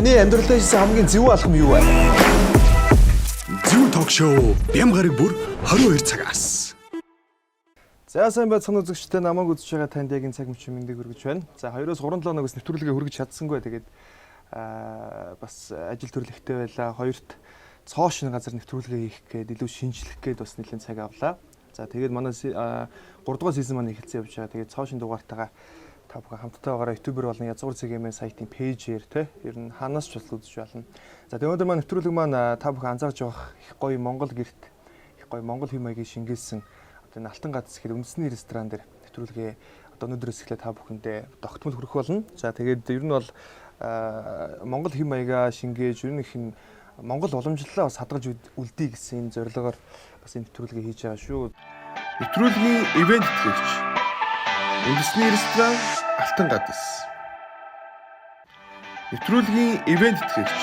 Таны амьдралдаа хийсэн хамгийн зөв алхам юу вэ? Зүү ток шоу бям гараг бүр 22 цагаас. За, сайн байцгаана, үзэгчтэй. Намайг үзэж байгаа танд яг энэ цаг мөчийн мэндийг хүргэж байна. За, 2-оос 3 7 хоногоос нэвтрүүлгээ хүргэж чадсангүй. Тэгээд бас ажил төрөл ихтэй байлаа. Хоёрт цоо шинэ газар нэвтрүүлгээ хийх гээд, илүү шинжлэх гээд бас нэлээд цаг авлаа. За, тэгээд манай 3 дугаар season маань эхэлсэн явж байгаа. Тэгээд цоо шинэ дугаартайгаа та бүхэн хамтдаа байгаараа. YouTuber болон язгуур цэгийн сайтын page ээр те ер нь хаанаас ч бол үзэж болно. За, тэгээд өнөөдөр маань нэвтрүүлэг маань та бүхэн анзаарч байгаа их гоё Монгол гэрт, их гоё Монгол хэв маягийг шингээлсэн одоо энэ Алтан Гадас гэхээр үндэсний ресторан дээр нэвтрүүлгээ одоо өнөөдрөөс эхлээд та бүхэндээ тогтмол хүргэх болно. За, тэгээд ер нь бол Монгол хэв маягаа шингээж, ер нь их нь Монгол уламжлалаа бас хадгалж үлдээе гэсэн энэ зорилгоор бас энэ нэвтрүүлгээ хийж байгаа шүү. Нэвтрүүлгийн ивээн тэтгэгч үндэсний ресторан Алтан Гадас. Нэвтрүүлгийн ивээн тэтгэгч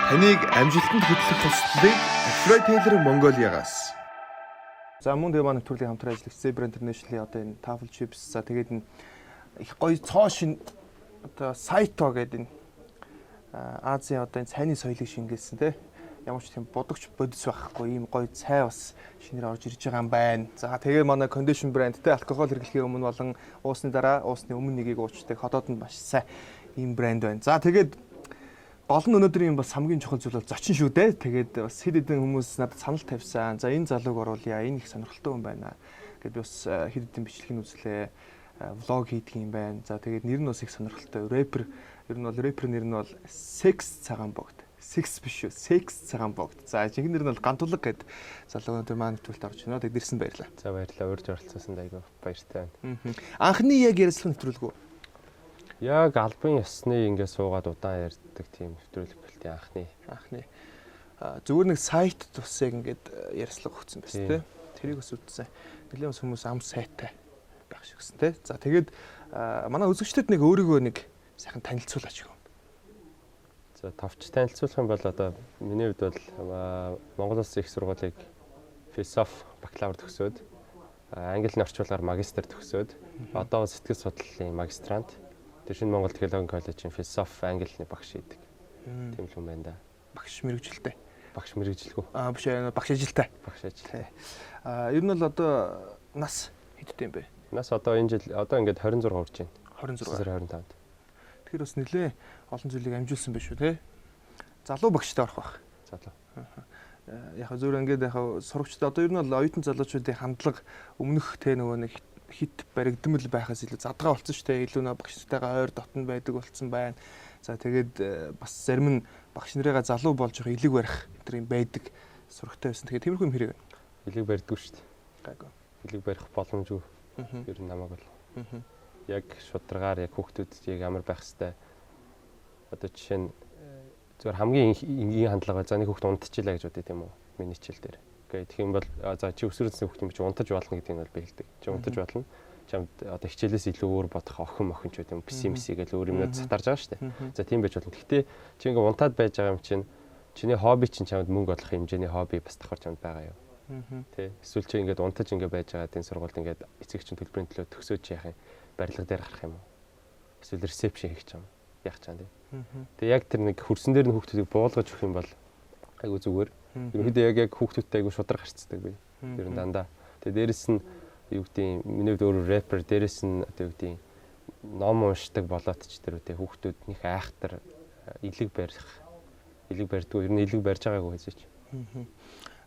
таныг амжилтанд хөтлөх хослолыг Fry Tailor Mongolia-гаас. За, мөн тэгээ манай нэвтрүүлгийн хамтран ажиллагч Zebra International-ийн одоо энэ Tafel Chips, за, тэгээд энэ их гоё цоо шин одоо Saito гэдэг энэ Азийн одоо энэ цайны соёлыг шингээлсэн те ямар ч тийм будагч бодис байхгүй ийм гоё цай бас шинээр орж ирж байгаа юм байна. За, тэгээ манай Condition брэнд те алкогол хэрэглэхийн өмнө болон уусны дараа, уусны өмнө нэгийг уучдаг, ходоодонд маш сайн ийм брэнд байна. За, тэгээд гол нь өнөөдрийн бас хамгийн чухал зүйл бол зочин шүү дээ. Тэгээд бас хэд хэдэн хүмүүс надад санал тавьсан. За, энэ залууг оруулъя. Энэ их сонирхолтой хүн байна. Гэт би бас хэд хэдэн бичлэгийг үзлээ. Vlog хийдэг юм байна. За, тэгээд нэр нь бас их сонирхолтой. Рэпер, ер нь бол рэпер нэр нь бол Sex Цагаан Богд. Sex биш үү? Sex Цагаан Богд. За, жинхэнэ нэр нь бол Гантулаг гэд залуу өнөөдөр маань нэвтрүүлэлт орж байна. Тэгээд ирсэн баярлаа. За, баярлалаа. Урьж оролцуулсанд айгүй баяртай байна. Анхны яг ярилцлага нэвтрүүлэг үү? Яг албан ёсны ингээ суугаад удаан ярьдаг тийм нэвтрүүлэг бэлтээ анхны. Анхны. Зүгээр нэг сайт тус яг ингээд ярилцлага өгсөн байсан тий. Тэрийг бас үзсэн. Нэлээд бас хүмүүс ам сайтай байх шиг гэсэн тий. За, тэгээд манай үзэгчдэд нэг өөрийгөө нэг сайхан танилцуулаач юм. За, товч танилцуулах юм бол одоо миний хувьд бол Монгол Улсын их сургуулийг философи бакалавр төгсөөд, англи орчуулгаар магистр төгсөөд, одоо сэтгэл судлалын магистрант. Тэр шинэ Монгол технологийн коллежийн философи англи багш хийдэг. Тийм л хүн байна да. Багш мэргэжилтэй. Багш мэргэжилгүй. Аа, биш, багш ажилтай. Багш ажил. Аа, ер нь бол одоо нас хэдтэй юм бэ? Нас одоо энэ жил одоо ингээд 26 хүрч байна. 26. 25-нд. Тэгэхээр бас нэлээ олон зүйлийг амжуулсан байх шүү те. Залуу багштай орох байх. Залуу. Яг зөвөр ингээд яг сурагчдад одоо ер нь бол оюутан залуучуудын хандлага өмнөх те нөгөө нэг хит баригдмал байхаас илүү задгаа болсон шүү дээ. Илүү нөө багш нартайгаа ойр дотн байдаг болсон байна. За, тэгээд бас зарим нь багш нарыгаа залуу болж байгаа элэг барих энэ юм байдаг сурагтай байсан. Тэгэхээр тиймэрхүү юм хэрэг байна. Элэг барьдгүй шүү дээ. Гайгүй. Элэг барих боломжгүй. Ер нь намайг бол. Яг шударгаар яг хүүхдүүдэд яг ямар байх хэвээр одоо жишээ нь зүгээр хамгийн энгийн хандлага, за, нэг хүүхд унтчихлаа гэж бодъё, тийм үү? Миний хичээл дээр. Окей, тэгэх юм бол за, чи өсвөр насны хүүхд юм чи унтаж болно гэдгийг нь бол би хэлдэг. Чи унтаж болно. Чамд одоо хичээлээс илүү өөр бодох охин мохин ч юм PC мс гэж өөр юмнууд сатарж байгаа шүү дээ. За, тийм байж болно. Гэхдээ чи ингээ унтаад байж байгаа юм чинь чиний хобби чинь чамд мөнгө олох хэмжээний хобби бас давхар чамд байгаа юу? Тэ. Эсвэл чи ингээд унтаж ингээ байж байгаа энэ сургуульд ингээд эцэг чинь төлбөрийн төлөө төгсөөж яах юм? Барилга дээр гарах юм уу? Эсвэл reception хийх юм? Яах чам тий. Тэгээ яг тэр нэг хөрсөн дээр нь хүүхдүүдийг буулгаж өгөх юм бол айгу зүгээр. Ерөнхийдөө яг хүүхдүүдтэй айгу шударга харцдаг би. Ер нь дандаа. Тэгээ дээрэс нь юу гэдэг, миний хувьд өөрөө рэпер, дээрэс нь одоо юу гэдэг, ном уншдаг болоод ч тэр үтэй хүүхдүүд них айхтар элэг барих, элэг барьдгүй, ер нь элэг барьж байгаагүй хэзээ ч.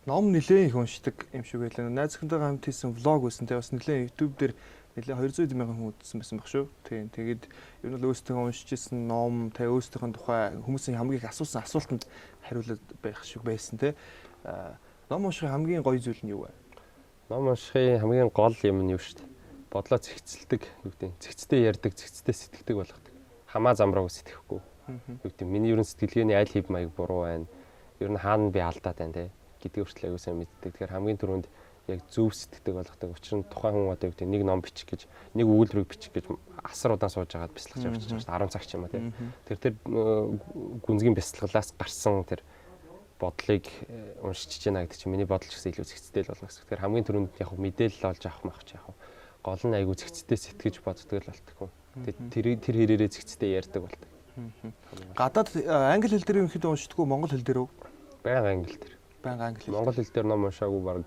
Ном нэлээд их уншдаг юм шиг байлаа. Найз охинтойгоо хамт хийсэн vlog байсан те бас нэлээд YouTube дээр нэлээд 200 мянган хүн үзсэн байсан баг шүү. Тийм. Тэгээд ер нь бол өөрсдөө уншиж исэн ном те өөрсдийнхөө тухай хүмүүсийн хамгийн их асуусан асуултанд хариулаад байх шиг байсан те. Ном уншихын хамгийн гоё зүйл нь юу вэ? Ном уншихын хамгийн гол юм нь юу шүү дээ. Бодлоо зэгцэлдэг, юу гэдэг, зэгцтэй ярьдаг, зэгцтэй сэтгэдэг болгодог. Хамаа замраагүй сэтгэхгүй. Юу гэдэг, миний ерөн сэтгэлгээний аль хэв маяг буруу байна. Ер нь хаана би алдаад байна те гэдгийг хүртэл аягүй сайн мэддэг. Тэгэхээр хамгийн түрүүнд яг зөв сэтгэдэг болгодог. Учир нь тухайн хүн одоо юу гэдэг, нэг ном бичих гэж, нэг өгүүлбэрийг бичих гэж асар удаан сууж агаад бясалгаж явчихж байгаа шүү дээ. 10 цаг ч юм уу те. Тэр гүнзгий бясалгалаас гарсан тэр бодлыг уншиж байна гэдэг чинь миний бодол ч гэсэн илүү зэгцтэй л болно гэсэн. Тэгэхээр хамгийн түрүүнд яг мэдээлэл олж авах мах ч яг гол нь айгүй зэгцтэй сэтгэж боддог л болтгоо. Тэр тэр хэрээрээ зэгцтэй ярьдаг болдог. Гадаад англи хэл дээр ерөнхийдөө уншдаггүй, монгол хэл дээр үү? Байнга англи дээр. Байнга англи хэл. Монгол хэл дээр ном уншаагүй бараг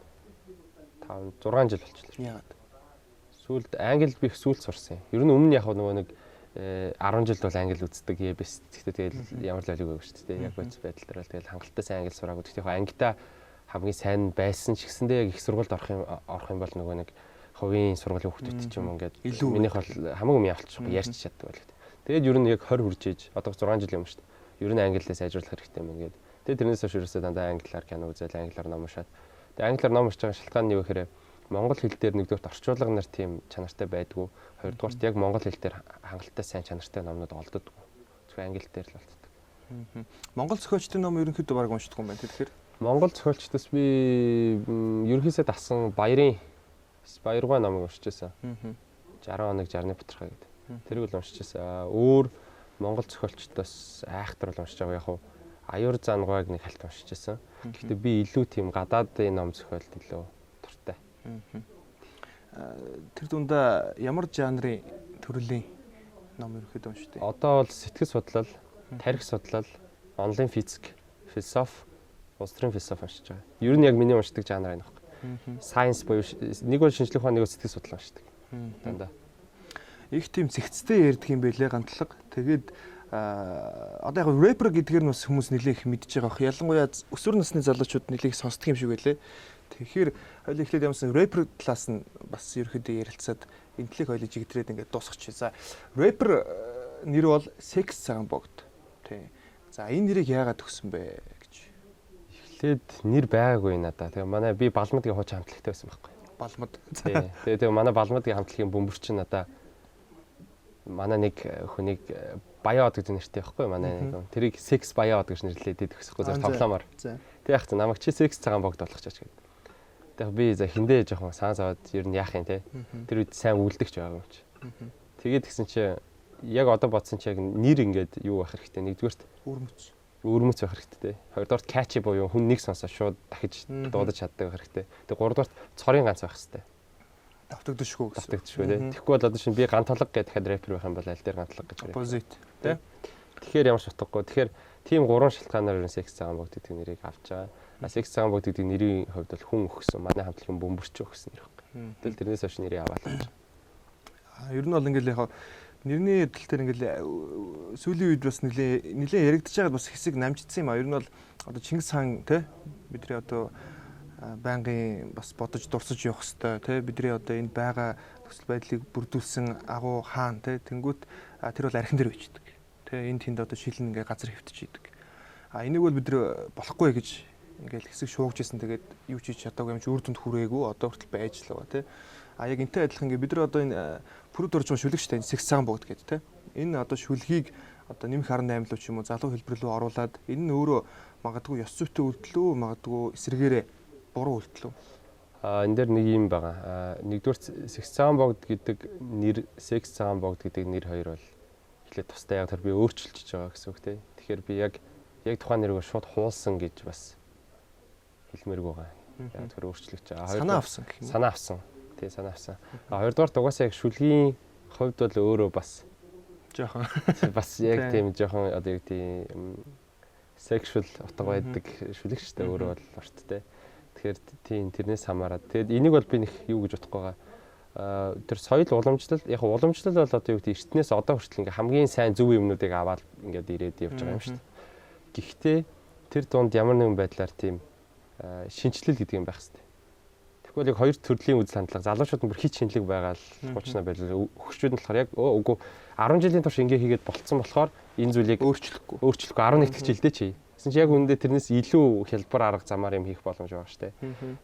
5 6 жил болчихлоо. Яагаад? Сүүлд англи би их сүүлд сурсан юм. Ер нь өмнө яг нөгөө нэг 10 жилд бол англи үздэг EBS. Гэхдээ тэгэл ямар л ойлгүй шүү дээ. Яг бодис байдал дээр бол тэгэл хангалттай сайн англи сураагүй. Гэхдээ яг ангидаа хамгийн сайн байсан ч гэсэндээ яг их сургуульд орох юм бол нөгөө нэг хувийн сургуулийн хүүхдүүд ч юм ингээд минийх бол хамаагүй юм явуулчихгүй ярьж чаддаг байл. Тэгээд ер нь яг 20 хүрж ээж одоо 6 жил юм шүү дээ. Ер нь англиээ сайжруулах хэрэгтэй юм ингээд. Тэгээд тэрнээс хойш ерөөсөө дандаа англиар кино үзэл, англиар ном уншаад. Тэгээд англиар ном уншиж байгаа шалтгаан нь юу гэхээр монгол хэл дээр нэгдүгээрт орчуулга нар тийм чанартай байдгүй. Хоёрдугаарт яг монгол хэл дээр хангалттай сайн чанартай номнууд олддоггүй. Зөвхөн англи дээр л олддог. Монгол зохиолчдын ном ерөнхийдөө бараг уншдаггүй юм байна. Тэгэхээр Монгол зохиолчдоос би ерөнхийдөө дасан Баярын Баяргай номыг уншиж байсан. 60 хоног 61 бутархай гэдэг. Тэрийг л уншиж байсан. Өөр монгол зохиолчдоос айхтар бол уншиж байгаа. Яг уу Аюур Зангойг нэг хальт уншиж байсан. Гэхдээ би илүү тийм гадаадын ном зохиолд илүү дуртай. Тэр дундаа ямар жанрын төрлийн ном ерөнхийдөө уншдаг? Одоо бол сэтгэл судлал, тарих судлал, онлайн физик, философи, улс төрийн философи уншиж байгаа. Ер нь яг миний уншдаг жанр энэ байхгүй. Science буюу нэг бол шинжлэх ухаан, нэг бол сэтгэл судлал уншдаг. Дандаа. Их тийм зэгцтэй ярьдаг юм байлээ гантлага. Тэгээд одоо яг рэпер гэдгээр нь бас хүмүүс нэлээх мэдж байгаа бох. Ялангуяа өсвөр насны залуучууд нэлээх сонсдог юм шиг байлээ. Тэгэхээр хоёул эхлээд ямарсан рэпер талаас нь бас ерөөхдөө ярилцаад энэ талыг хоёул жигдрээд ингээд дуусгачих. За, рэпер нэр бол секс цагаан богд. Тий. За, энэ нэрийг яагаад өгсөн бэ гэж. Эхлээд нэр байгаагүй надаа. Тэгээ манай би Балмадгийн хуучин хамтлагтай байсан байхгүй. Балмад. Тий. Тэгээ манай Балмадгийн хамтлагийн бөмбөрчин надаа манай нэг хүнийг Баяа од гэж нэртэй байхгүй манай нэг. Тэрийг секс Баяа од гэж нэрлээд идэх гэсэхгүй зөв тоглоомоор. Тэг яг та намайг чи секс цагаан богд болох чаач гэдэг. Тэг би за хиндэ жоохон сан саваад ер нь яах юм те. Тэр үед сайн үлдэгч байгаа юм чи. Тэгээд гисэн чи яг одоо бодсон чи яг нэр ингээд юу байх хэрэгтэй. Нэгдүгээрт өвөрмөц байх хэрэгтэй те. Хоёрдугаарт catchy буюу хүн нэг сонсоо шууд дахиж дуудаж чаддаг байх хэрэгтэй. Тэг гуравдугаарт цорын ганц байх хэрэгтэй. Давтагдчихгүй гэсэн. Давтагдчихгүй те. Тэгэхгүй бол одоо шинэ би гантлаг гэдэг дахиад рэпер байх юм бол аль дээр гантлаг гэж. Opposite те. Тэгэхээр ямар ч утгагүй. Тэгэхээр тийм гурван шалтгаанаар ер нь секс цагаан богд гэдэг нэрийг авч байгаа. А секс цагаан богд гэдэг нэрийн хувьд бол хүн өгсөн. Манай хамтлагийн бөмбөрч өгсөн нэр байхгүй. Тэгэл тэрнээс хойш нэрийг аваад л. Ер нь бол ингээл яг нэрний тал дээр ингээл сүүлийн үед бас нэлээ яригдчихэж байгаад бас хэсэг намжчихсан юм а. Ер нь бол одоо Чингис хаан те бидний одоо байнгын бас бодож дурсаж явах хэвээр те бидний одоо энэ байгаа нөхцөл байдлыг бүрдүүлсэн агуу хаан те тэнгүүт тэр бол архин дээр бичдэг. Тэ энэ тэнд одоо шилэн ингээ газар хэвтэж идэг. А энийг бол бид нар болохгүй гэж ингээл хэсэг шуугж исэн. Тэгээд юу ч хийж чадаагүй юм чи үр дүнд хүрээгүй одоо хүртэл байж л байгаа тий. А яг энтэй адилхан ингээ бид нар одоо энэ пүрүүд орж байгаа шүлэг штэ энэ секс цагаан богд гэдэг тий. Энэ одоо шүлгийг одоо нэмэх 18 руу ч юм уу залуу хэлбэр рүү оруулаад энэ нь өөрөө магадгүй ёс зүйтэй үйлдэл үү, магадгүй эсрэгээрээ буруу үйлдэл үү? А энэ дээр нэг юм байгаа. Нэгдүгээр секс цагаан богд гэдэг нэр, секс цагаан богд гэдэг нэр хоёр бол эхлээд тусдаа яг тэр би өөрчилж байгаа гэсэн үг тий. Тэгэхээр би яг тухайн нэрийг шууд хуулсан гэж бас хэлмээргүй байгаа. Яг тэр өөрчлөгдөж байгаа. Санаа авсан гэх юм. Санаа авсан. Тий, санаа авсан. А хоёрдугаар угаасаа яг шүлгийн хувьд бол өөрөө бас жоохон бас яг тийм жоохон одоо яг тийм sexual утга байдаг шүлэг шүү дээ өөрөө бол орт тий. Тэгэхээр тийм тэрнээс хамаарат. Тэгээд энийг бол би нэг юу гэж бодохгүй байгаа. Тэр соёл уламжлал яг уламжлал бол одоо юу гэдэг эртнээс одоо хүртэл ингээ хамгийн сайн зөв юмнуудыг аваад ингээд ирээд явж байгаа юм шүү дээ. Гэхдээ тэр дунд ямар нэгэн байдлаар тийм шинэчлэл гэдэг юм байх хэрэгтэй. Тэгвэл яг хоёр төрлийн үзэл хандлага залуучууд нь бүр хит шинэлэг байгаа л хуучнаа байлаа. Хөгшчүүд нь болохоор яг үгүй 10 жилийн турш ингээ хийгээд болцсон болохоор энэ зүйлийг өөрчлөхгүй 11 дахь жилдээ чи. Гэсэн чи яг үүндээ тэрнээс илүү хялбар арга замаар юм хийх боломж байгаа шүү дээ.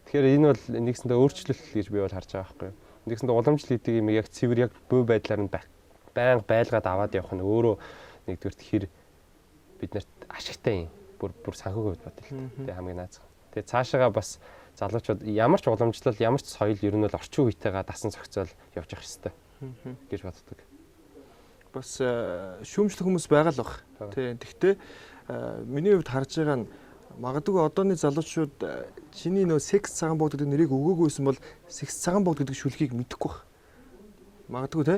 Тэгэхээр энэ бол нэгсэндээ өөрчлөлт гэж би бол харж байгаа байхгүй юу. Нэгсэндээ уламжлал гэдэг юм яг цэвэр яг буй байдлаар нь байнга байлгаад аваад явах нь өөрөө нэгдүгürt хэр биднэрт ашигтай юм. Бүр санхүүгийн хувьд бодъё л дээ. Тэгээ хамгийн наазах. Тэгээ цаашаага бас залуучууд ямар ч уламжлал, ямар ч соёл ер нь бол орчин үетэйгээ дасан зохицол явж явах ёстой гэж боддог. Бас шүүмжлэх хүмүүс байгаа л баг. Тий. Тэгтээ миний хувьд харж байгаа нь магадгүй одооны залуучууд чиний нөө секс цагаан богд гэдэг нэрийг өгөөгүйсэн бол секс цагаан богд гэдэг шүлгийг мэдэхгүй баг. Магадгүй те.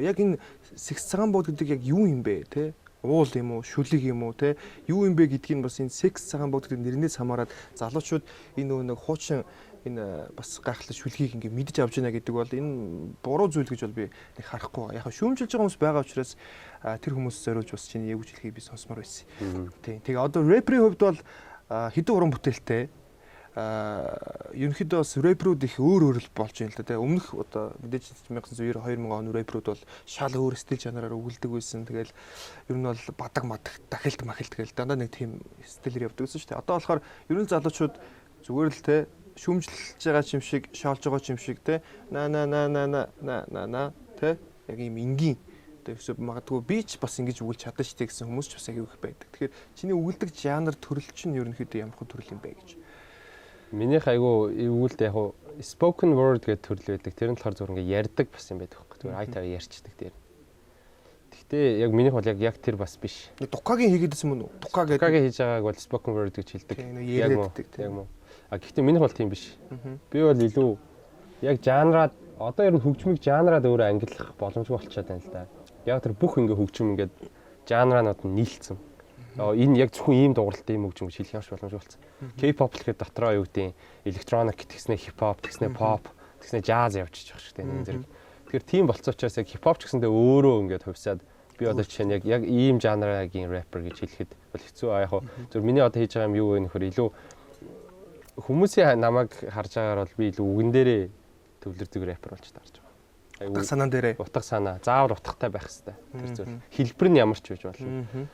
Яг энэ секс цагаан богд гэдэг яг юу юм бэ те? Уул юм уу, шүлэг юм уу, те юу юм бэ гэдгийг бас энэ секс цагаан богд гэдэг нэрнээс хамаарат залуучууд энэ нөгөө нэг хуучин энэ бас гайхалтай шүлгийг ингээ мэдж авч байна гэдэг бол энэ буруу зүйл гэж бол би нэг харахгүй. Яг шүүмжилж байгаа хүмүүс байгаа учраас тэр хүмүүс зориулж бас чиний яг хэлхийг би сонсомоор байсан. Тийм. Тэгээ одоо рэперийн хувьд бол хэдэн уран бүтээлтэй ерөнхийдөө бас рэперүүд их өөр өөр л болж байна л да тийм. Өмнөх одоо мэдээж 1990 2000 оны рэперүүд бол шал өөр стил жанраар өгөлдөг байсан. Тэгэл ер нь бол бадаг мадаг дахилт махилт гэл дандаа нэг тийм стилээр явдаг байсан шүү дээ. Одоо болохоор ер нь залуучууд зүгээр л те шүүмжлэж байгаа юм шиг, шоолж байгаа юм шиг те на на на на на на на на те яг ийм энгийн одоо ерөөсөө магадгүй би ч бас ингэж үгэлж чадна шүү дээ гэсэн хүмүүс ч бас аягүй их байдаг. Тэгэхээр чиний үгэлдэг жанр төрөл чинь ерөнхийдөө ямар хөө төрөл юм бэ гэж. Минийх айгүй эвгүүлд яг хуу spoken word гэдэг төрөл байдаг. Тэр нь болохоор зүгээр ингээ ярьдаг бас юм байдаг байхгүй. Зүгээр ай тавь ярьчдаг дээр. Гэхдээ яг минийх бол яг тэр бас биш. Дукагийн хийгээд байсан мөн үү? Дука гэдэг. Дукагийн хийж байгааг бол spoken word гэж хэлдэг. Яг яриаддаг тийм. Яг мөн. А гэхдээ минийх бол тийм биш. Би бол илүү яг жанраад одоо ер нь хөгжмийг жанраад өөрөө ангиллах боломжгүй болчиход байна л да. Яг тэр бүх ингээ хөгжим ингээд жанранууд нь нийлцэн. Энэ яг зөвхөн ийм дууралтай ийм хөгжим гэж хэлэх юмш боломжгүй болсон. K-pop гэхэд дотроо юу гэдэг электроник тэгснэ хип-хоп тэгснэ pop тэгснэ jazz явчихж байгаа шүү дээ нэг зэрэг. Тэгэхээр тийм болцоо учраас яг хип-хоп ч гэсэндээ өөрөө ингээд хувьсаад би одоо жишээ нь яг ийм жанрын рэпер гэж хэлэхэд бол хэцүү. А яг хуу зөв миний одоо хийж байгаа юм юу вэ нөхөр илүү хүмүүсийн намайг харж байгаагаар бол би илүү үгэн дээрээ төвлөрдөг рэпер болж таарч байгаа. Утга санаан дээрээ. Утга санаа. Заавал утгатай байх хэрэгтэй. Тэр зүйл. Хэлбэр нь ямар ч байж болно.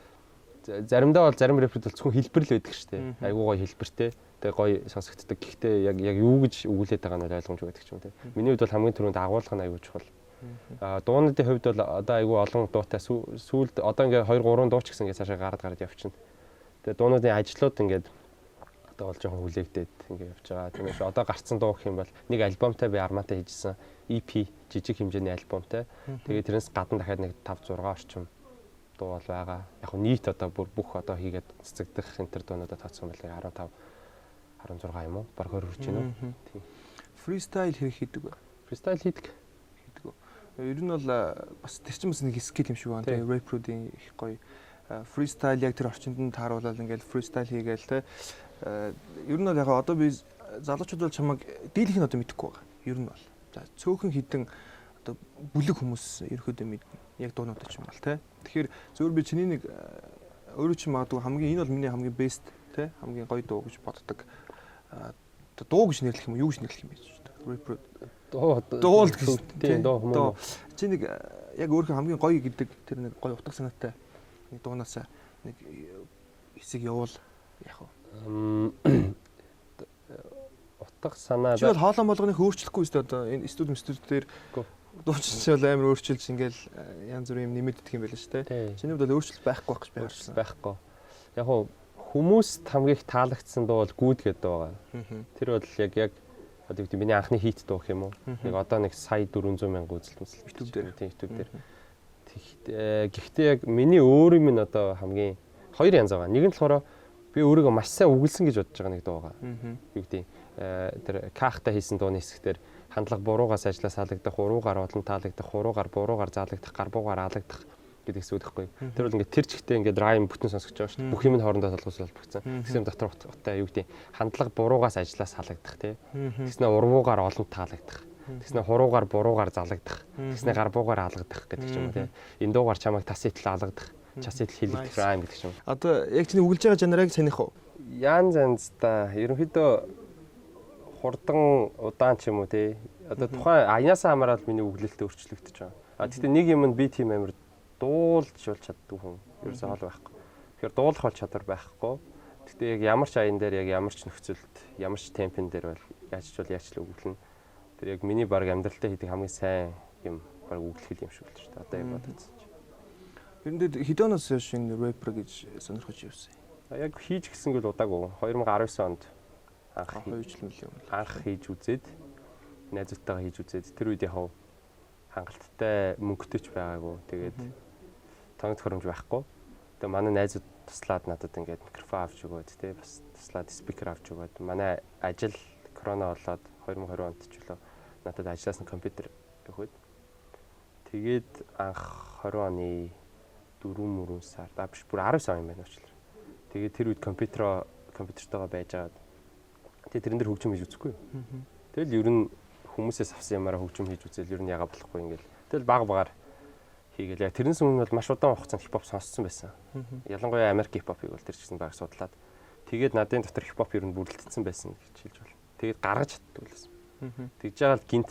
Заримдаа бол зарим рэперүүд бол зөвхөн хэлбэр л байдаг шүү дээ. Айгуу гоё хэлбэртэй. Тэгээ гоё сонсогддог. Гэхдээ яг юу гэж өгүүлээд байгаа нь ойлгомжгүй байдаг ч юм те. Миний хувьд бол хамгийн түрүүнд агуулга нь айгуу чухал. Дуунуудын хувьд бол одоо айгуу олон дуутай сүүлд одоо ингээ 2 3 дуу ч гэсэн ингээ цаашаа гараад явчихна. Тэгээ дуунуудын ажлууд ингээд одоо бол жоохон хүлээгдээд ингээ явж байгаа. Тийм ээ. Одоо гарцсан дуу гэх юм бол нэг альбомтай би Армантай хийжсэн EP жижиг хэмжээний альбомтай. Тэгээ тэрнээс гадна дахиад нэг 5 6 орчим дуу бол байгаа. Яг нь нийт одоо бүр бүх одоо хийгээд цэцэгдэх энэ төр дуунуудаа тооцсон байл 15 16 юм уу? Бараг 20 хүрч байна уу? Тийм. Фристайл хэрэг хийдэг вэ? Фристайл хийдэг. Хийдэг. Ер нь бол бас тэр чинь бас нэг skill юм шиг байна. Тийм рэпруудын их гоё фристайл яг тэр орчинд нь тааруулаад ингээл фристайл хийгээл те. Ер нь бол яг одоо би залуучууд бол чамайг дийлэх нь одоо мэдэхгүй байгаа. Ер нь бол. За цөөхөн хідэн одоо бүлэг хүмүүс ерөөхдөө мэднэ. Яг дуунуудаа ч юм бол те. Тэгэхээр зөвөр би чиний нэг өөрөө чи магадгүй хамгийн энэ бол миний хамгийн best те хамгийн гоё дуу гэж боддог. Одоо дуу гэж нэрлэх юм уу юу гэж нэрлэх юм бэ гэж байна. Рэпер дуу л гэж тийм дуу хүмүүс. Чи нэг яг өөрийнхөө хамгийн гоё гэдэг тэр нэг гоё утга санаатай нэг дуунаасаа нэг хэсэг явуул яг уу. Утга санаа. Чи бол хоолой молгоныг өөрчлөхгүй шүү дээ одоо энэ студи дээр дуучин чи бол амар өөрчилж ингээл янз бүрийн юм нэмэгддэг юм байл шүү дээ. Чиний хувьд бол өөрчлөлт байхгүй байх гэж би харсан. Байхгүй. Яг уу хүмүүст хамгийн их таалагдсан дуу бол гүд гэдэг дуу байгаа. Тэр бол яг одоо юу гэдэг миний анхны хит дуу гэх юм уу? Нэг одоо нэг сая 400 мянга үзэлт мэтэл YouTube дээр. Тийм YouTube дээр. Гэхдээ яг миний өөр юм нь одоо хамгийн хоёр янз байгаа. Нэг нь болохоор би өөрийгөө маш сайн үгэлсэн гэж бодож байгаа нэг дуу байгаа. Юу гэдэг тэр кахта хийсэн дууны хэсэгтэр хандлага буруугаас ажиллаас алагдах, уруугаар олон таалагдах, хуруугаар буруугаар заалагдах, гарбуугаар алагдах гэдэг хэсүүд байхгүй. Тэр бол ингээд тэр чигтээ ингээд райм бүтэн сонсогч байгаа шүү дээ. Бүх юм нь хоорондоо толгойс холбогдсон. Тэгсэн дотор утгатай юу гэдэг хандлага буруугаас ажиллаас халагдах тий. Тэгснэ урвуугаар олон таалагдах. Тэгснэ хуруугаар буруугаар залагдах. Тэгснэ гарбуугаар алагдах гэдэг ч юм уу тий. Энэ дуугаар чамайг тас итэл алагдах, час итэл хилэгдэх райм гэдэг ч юм. Одоо яг чиний үгэлж байгаа жанрыг санийх уу? Янз янз та ерөнхийдөө хурдан удаан ч юм уу тий. Одоо тухайн аянаасаа хамаарал миний үглэлт өөрчлөгдөж байгаа. А тэгтээ нэг юм нь би тийм амар дуулж бол чаддгүй хүн. Ерөөсөө хоол байхгүй. Тэгэхээр дуулах бол чадвар байхгүй. Тэгтээ яг ямар ч аян дээр яг ямар ч нөхцөлд, ямар ч темпэн дээр бол яаж ч бол яаж л үглэнэ. Тэр яг миний баг амьдралдаа хийдэг хамгийн сайн юм баг үглэх юм шиг л шүү дээ. Одоо яг бодож. Ер нь хэдэн оноос хойш энэ рэпер гэж сонирхож явсан юм? Яг хийж гисэн гэл удаагүй. 2019 онд анх 2 жил мэл юм. Анх хийж үзээд найзуудтайгаа хийж үзээд тэр үед яг хангалттай мөнгөтэй ч байгаагүй. Тэгээд тоног төхөөрөмж байхгүй. Тэгээд манай найзууд туслаад надад ингээд микрофон авч өгөөд тий бас туслаад спикер авч өгөөд манай ажил корона болоод 2020 онд ч үлээ надад ажлаас нь компьютер өгөөд тэгээд анх 20 оны 4 сар. А биш бүр 19 он юм байна уучлаарай. Тэгээд тэр үед компьютертойгоо байжгаад тэгээд тэрэн дээр хөгжим хийж үзэхгүй. Тэгэл ер нь хүмүүсээс авсан юмараа хөгжим хийж үзэл ер нь яга болохгүй ингээл. Тэгэл баг багаар хийгээл. Яг тэрнээс өмнө бол маш удаан хугацаанд хипхоп сонссон байсан. Ялангуяа Америк хипхопыг бол тэр чигсэн баг судлаад тэгээд надын дотор хипхоп ер нь бүрэлдсэн байсан гэж хэлж байна. Тэгээд гаргаж чаддаг байсан. Тэгж байгаа л гинт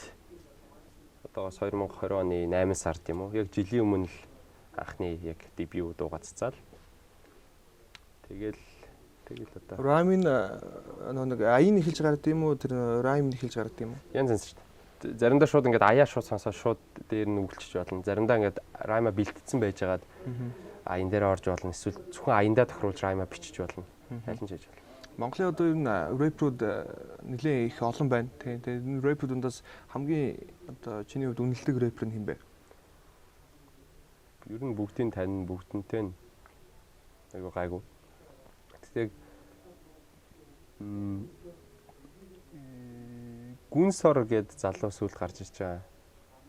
одоо 2020 оны 8 сард юм уу? Яг жилийн өмнө л анхны яг дебют дуугаа цацаал. Тэгэл одоо Rhyme-ын нэг аян эхэлж гард юм уу? Тэр rhyme эхэлж гард юм уу? Янз янз шүү дээ. Заримдаа шууд ингээд аяа шууд сонсоод шууд дээр нь үгэлчих болно. Заримдаа ингээд rhyme-а бэлтцсэн байжгаад аян дээр орж болно. Эсвэл зөвхөн аяндаа тохируулж rhyme-а бичиж болно. Аль нь ч хийж болно. Монголын одоо ер нь рэпрүүд нэлээд их олон байна. Тэгээд энэ рэпрүүд дундаас хамгийн одоо чиний хувьд үнэлдэг рэпер нь хэн бэ? Ер нь бүгдийн танин бүгдэнтэй нь айгуу гайгүй. Тэгтээ яг Гүнсор гээд залуу сүүлд гарч ирж байгаа.